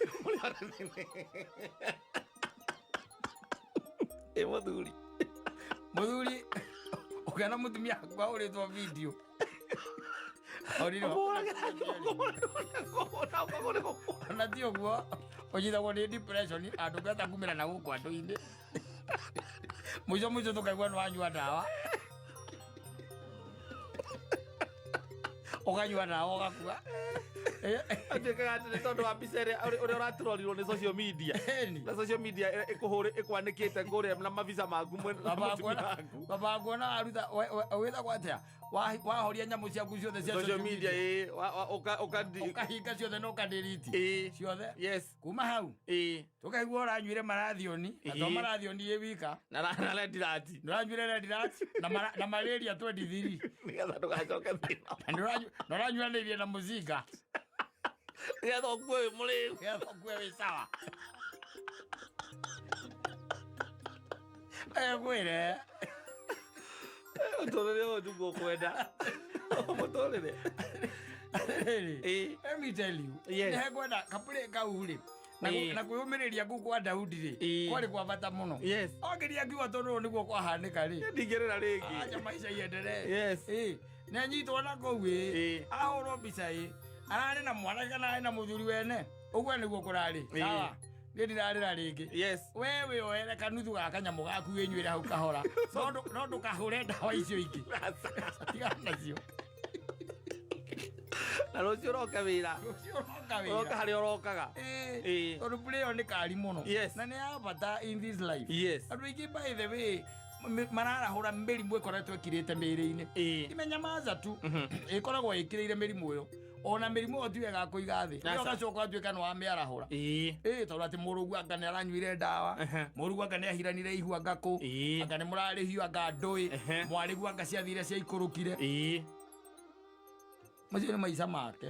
Mũthuri. Mũthuri, ũkĩona mũtumia waku ahũrĩtwo video. Ona ti ũguo, ũnyitagwo nĩ depression, andũ ngeta kumĩra na gũkũ andũ-inĩ. Mũico mũico tũkaigua nĩ wanyua ndawa. Ũkanyua ndawa ũgakua. Atuĩkaga atĩ nĩ tondũ wa mbica ĩrĩa ũrĩa ũratũrorirwo nĩ social media. Ĩni. Na social media ĩkũhũrĩ ĩkwanĩkĩte kũrĩa na mabica maku mwena na Baba mũtumia nguona waku. baba nguona waruta wĩtagwo atĩa? Wahoria nyamũ ciaku ciothe cia Social media ĩ Ũkahinga ciothe na ũkadelete. Ĩ. Ciothe. Yes. Kuma hau Ĩ. tũkaigua ũranyuire marathioni na to Ĩ. marathioni ĩ wika. Na red light. Nĩũranyuire red light na malaria 23. Nĩgetha ndũgacoke thĩna. Na nĩũranyuanĩirie na mũcinga. Nĩgetha ũkue wĩ mũrĩu. Nĩgetha ũkue wĩ sawa. Ngwĩre. Mũtũrĩre ũyũ tiguo ũkwenda. Mũtũrĩre. Atĩrĩrĩ, Ĩ. let me tell you, Yes. nĩhekwenda kapũrĩ kau rĩ na Ĩ. na kwĩyũmĩrĩria kũu kwa Daudi rĩ Ĩ. kwarĩ kwa bata mũno. Yes. Ongeria akiuga tondũ ũũ nĩguo kwahanĩka rĩ, Ndingĩrĩra rĩngĩ. acha maica iendelee. Yes. Ĩ, nĩanyitwo na kũu ĩ, Ĩ. ahũrwo mbica ĩ, ararĩ na mwanake kana arĩ na mũthuri wene, ũguo nĩguo kũrarĩ. Ĩ. Sawa, niĩ ndirarĩra rĩngĩ. Yes. We wĩyoere kanuthu ga kanyamũ gaku wĩnyuĩre hau kahora, no ndũkahũre ndawa icio ingĩ. Tigana nacio. Na rũciũ ũroka wĩra. Rũciũ ũroka wĩra. Ũroka harĩa ũrokaga. Ĩ, Ĩ. tondũ play ĩyo nĩ kari mũno. Yes. Na nĩ ya bata in this life. Yes. Andũ aingĩ by the way mararahũra mĩrimũ ĩkoretwo ĩkirĩte mĩĩrĩ-inĩ. Ĩ. Imenya maza tu ĩkoragwo ĩkĩrĩire mĩrimũ ĩyo. Ona mĩrimũ ĩyo ti wega kũiga thĩ. Aca. Ũgacoka ũgatuĩka nĩ wamĩarahũra. Ĩ. Ĩ, tondũ atĩ mũrũgu anga nĩ aranyuire ndawa, mũrũgu anga nĩ ahiranire ihu anga kũ, Ĩ. anga nĩ mũrarĩhio anga ndũĩ, Ehe. mwarĩgu anga ciathire ciaikũrũkire. Ĩ. Macio nĩ maica make.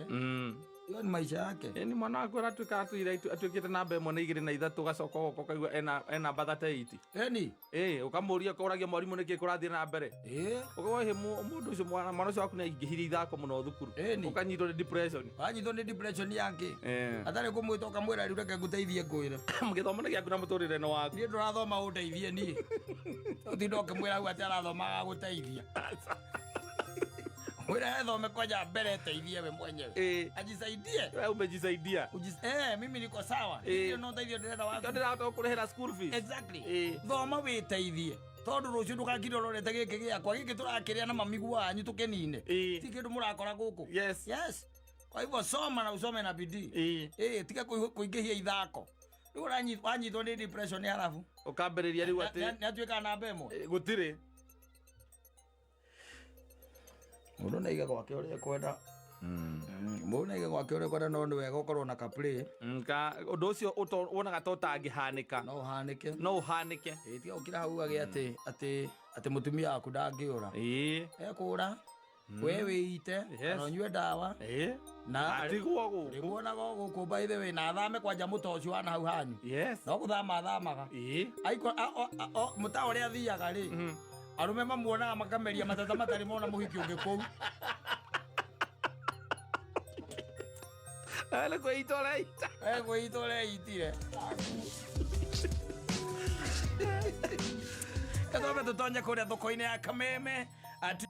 Ĩyo nĩ maica yake. Ĩ, nĩ mwana waku aratuĩka atwĩra atuĩkĩte namba ĩmwe na igĩrĩ na ithatũ ũgacoka ũgoka ũkaigua ena namba 38. Ĩni. Ĩ, ũkamũria ũkoragia mwarimũ nĩkĩ kũrathiĩ na mbere. Ĩ. Ũkauga ĩ mũndũ ũcio mwana ũcio waku nĩ aingĩhirie ithako mũno thukuru. Ĩni. Ũkanyitwo nĩ depression. Wanyitwo nĩ depression yake. Eh. Atarĩ kũmwĩta ũkamwĩra rĩu reke ngũteithie ngwĩre. Gĩthomo nĩ gĩaku na mũtũrĩre nĩ waku. Niĩ ndũrathoma ũndeithie niĩ. Ũtinda ũkĩmwĩra hau atĩ arathoma agagũteithia. Mwĩre ethome kwanja mbere eteithie we mwenyewe. Ĩ. Ajisaidie. We umejisaidia. Mimi niko sawa. Ĩ. Niĩ no ndeithio ndĩrenda waku. Tondũ ndĩrahota gũkũrĩhĩra school fees. Exactly. Ĩ. Thoma wĩteithie. Tondũ rũciũ ndũgakire ũrorete gĩkĩ gĩakwa gĩkĩ tũrakĩrĩa na mamigu wanyu tũkĩnine. Ĩ. Ti kĩndũ mũrakora gũkũ. Yes. Yes. Kwa hivyo soma na usome na bidii. Ĩ. Ĩ, tiga kũingĩhia ithako. Rĩu wanyitwo nĩ depression harabu. Ũkambĩrĩria rĩu atĩ Nĩ atuĩkaga namba ĩmwe. Ĩ, gũtirĩ. Mũndũ nĩ aige gwake ũrĩa ekwenda. Mũndũ nĩ aige gwake ũrĩa ekwenda no nĩ wega ũkorwo na ka play. Ũndũ ũcio wonaga ta ũtangĩhanĩka. No ũhanĩke. No ũhanĩke. Ĩ, tiga gũkira hau ugage atĩ mũtumia waku ndangĩũra. Ĩ. Ekũra. We wĩite, Yes. kana ũnyue ndawa. Ĩ. Na Atigwo gũkũ. rĩmuonaga o gũkũ by the way na athame kwanja mũta ũcio wa na hau hanyu. Yes. No gũthama athamaga. Ĩ. Mũta ũrĩa athiaga rĩ, arũme mamuonaga makameria matata matarĩ mona mũhiki ũngĩ kũu. Nĩ kwĩita ũreita. Kwĩita ũreitire. Katwambe tũtonye kũrĩa thoko-inĩ ya Kameme. Ati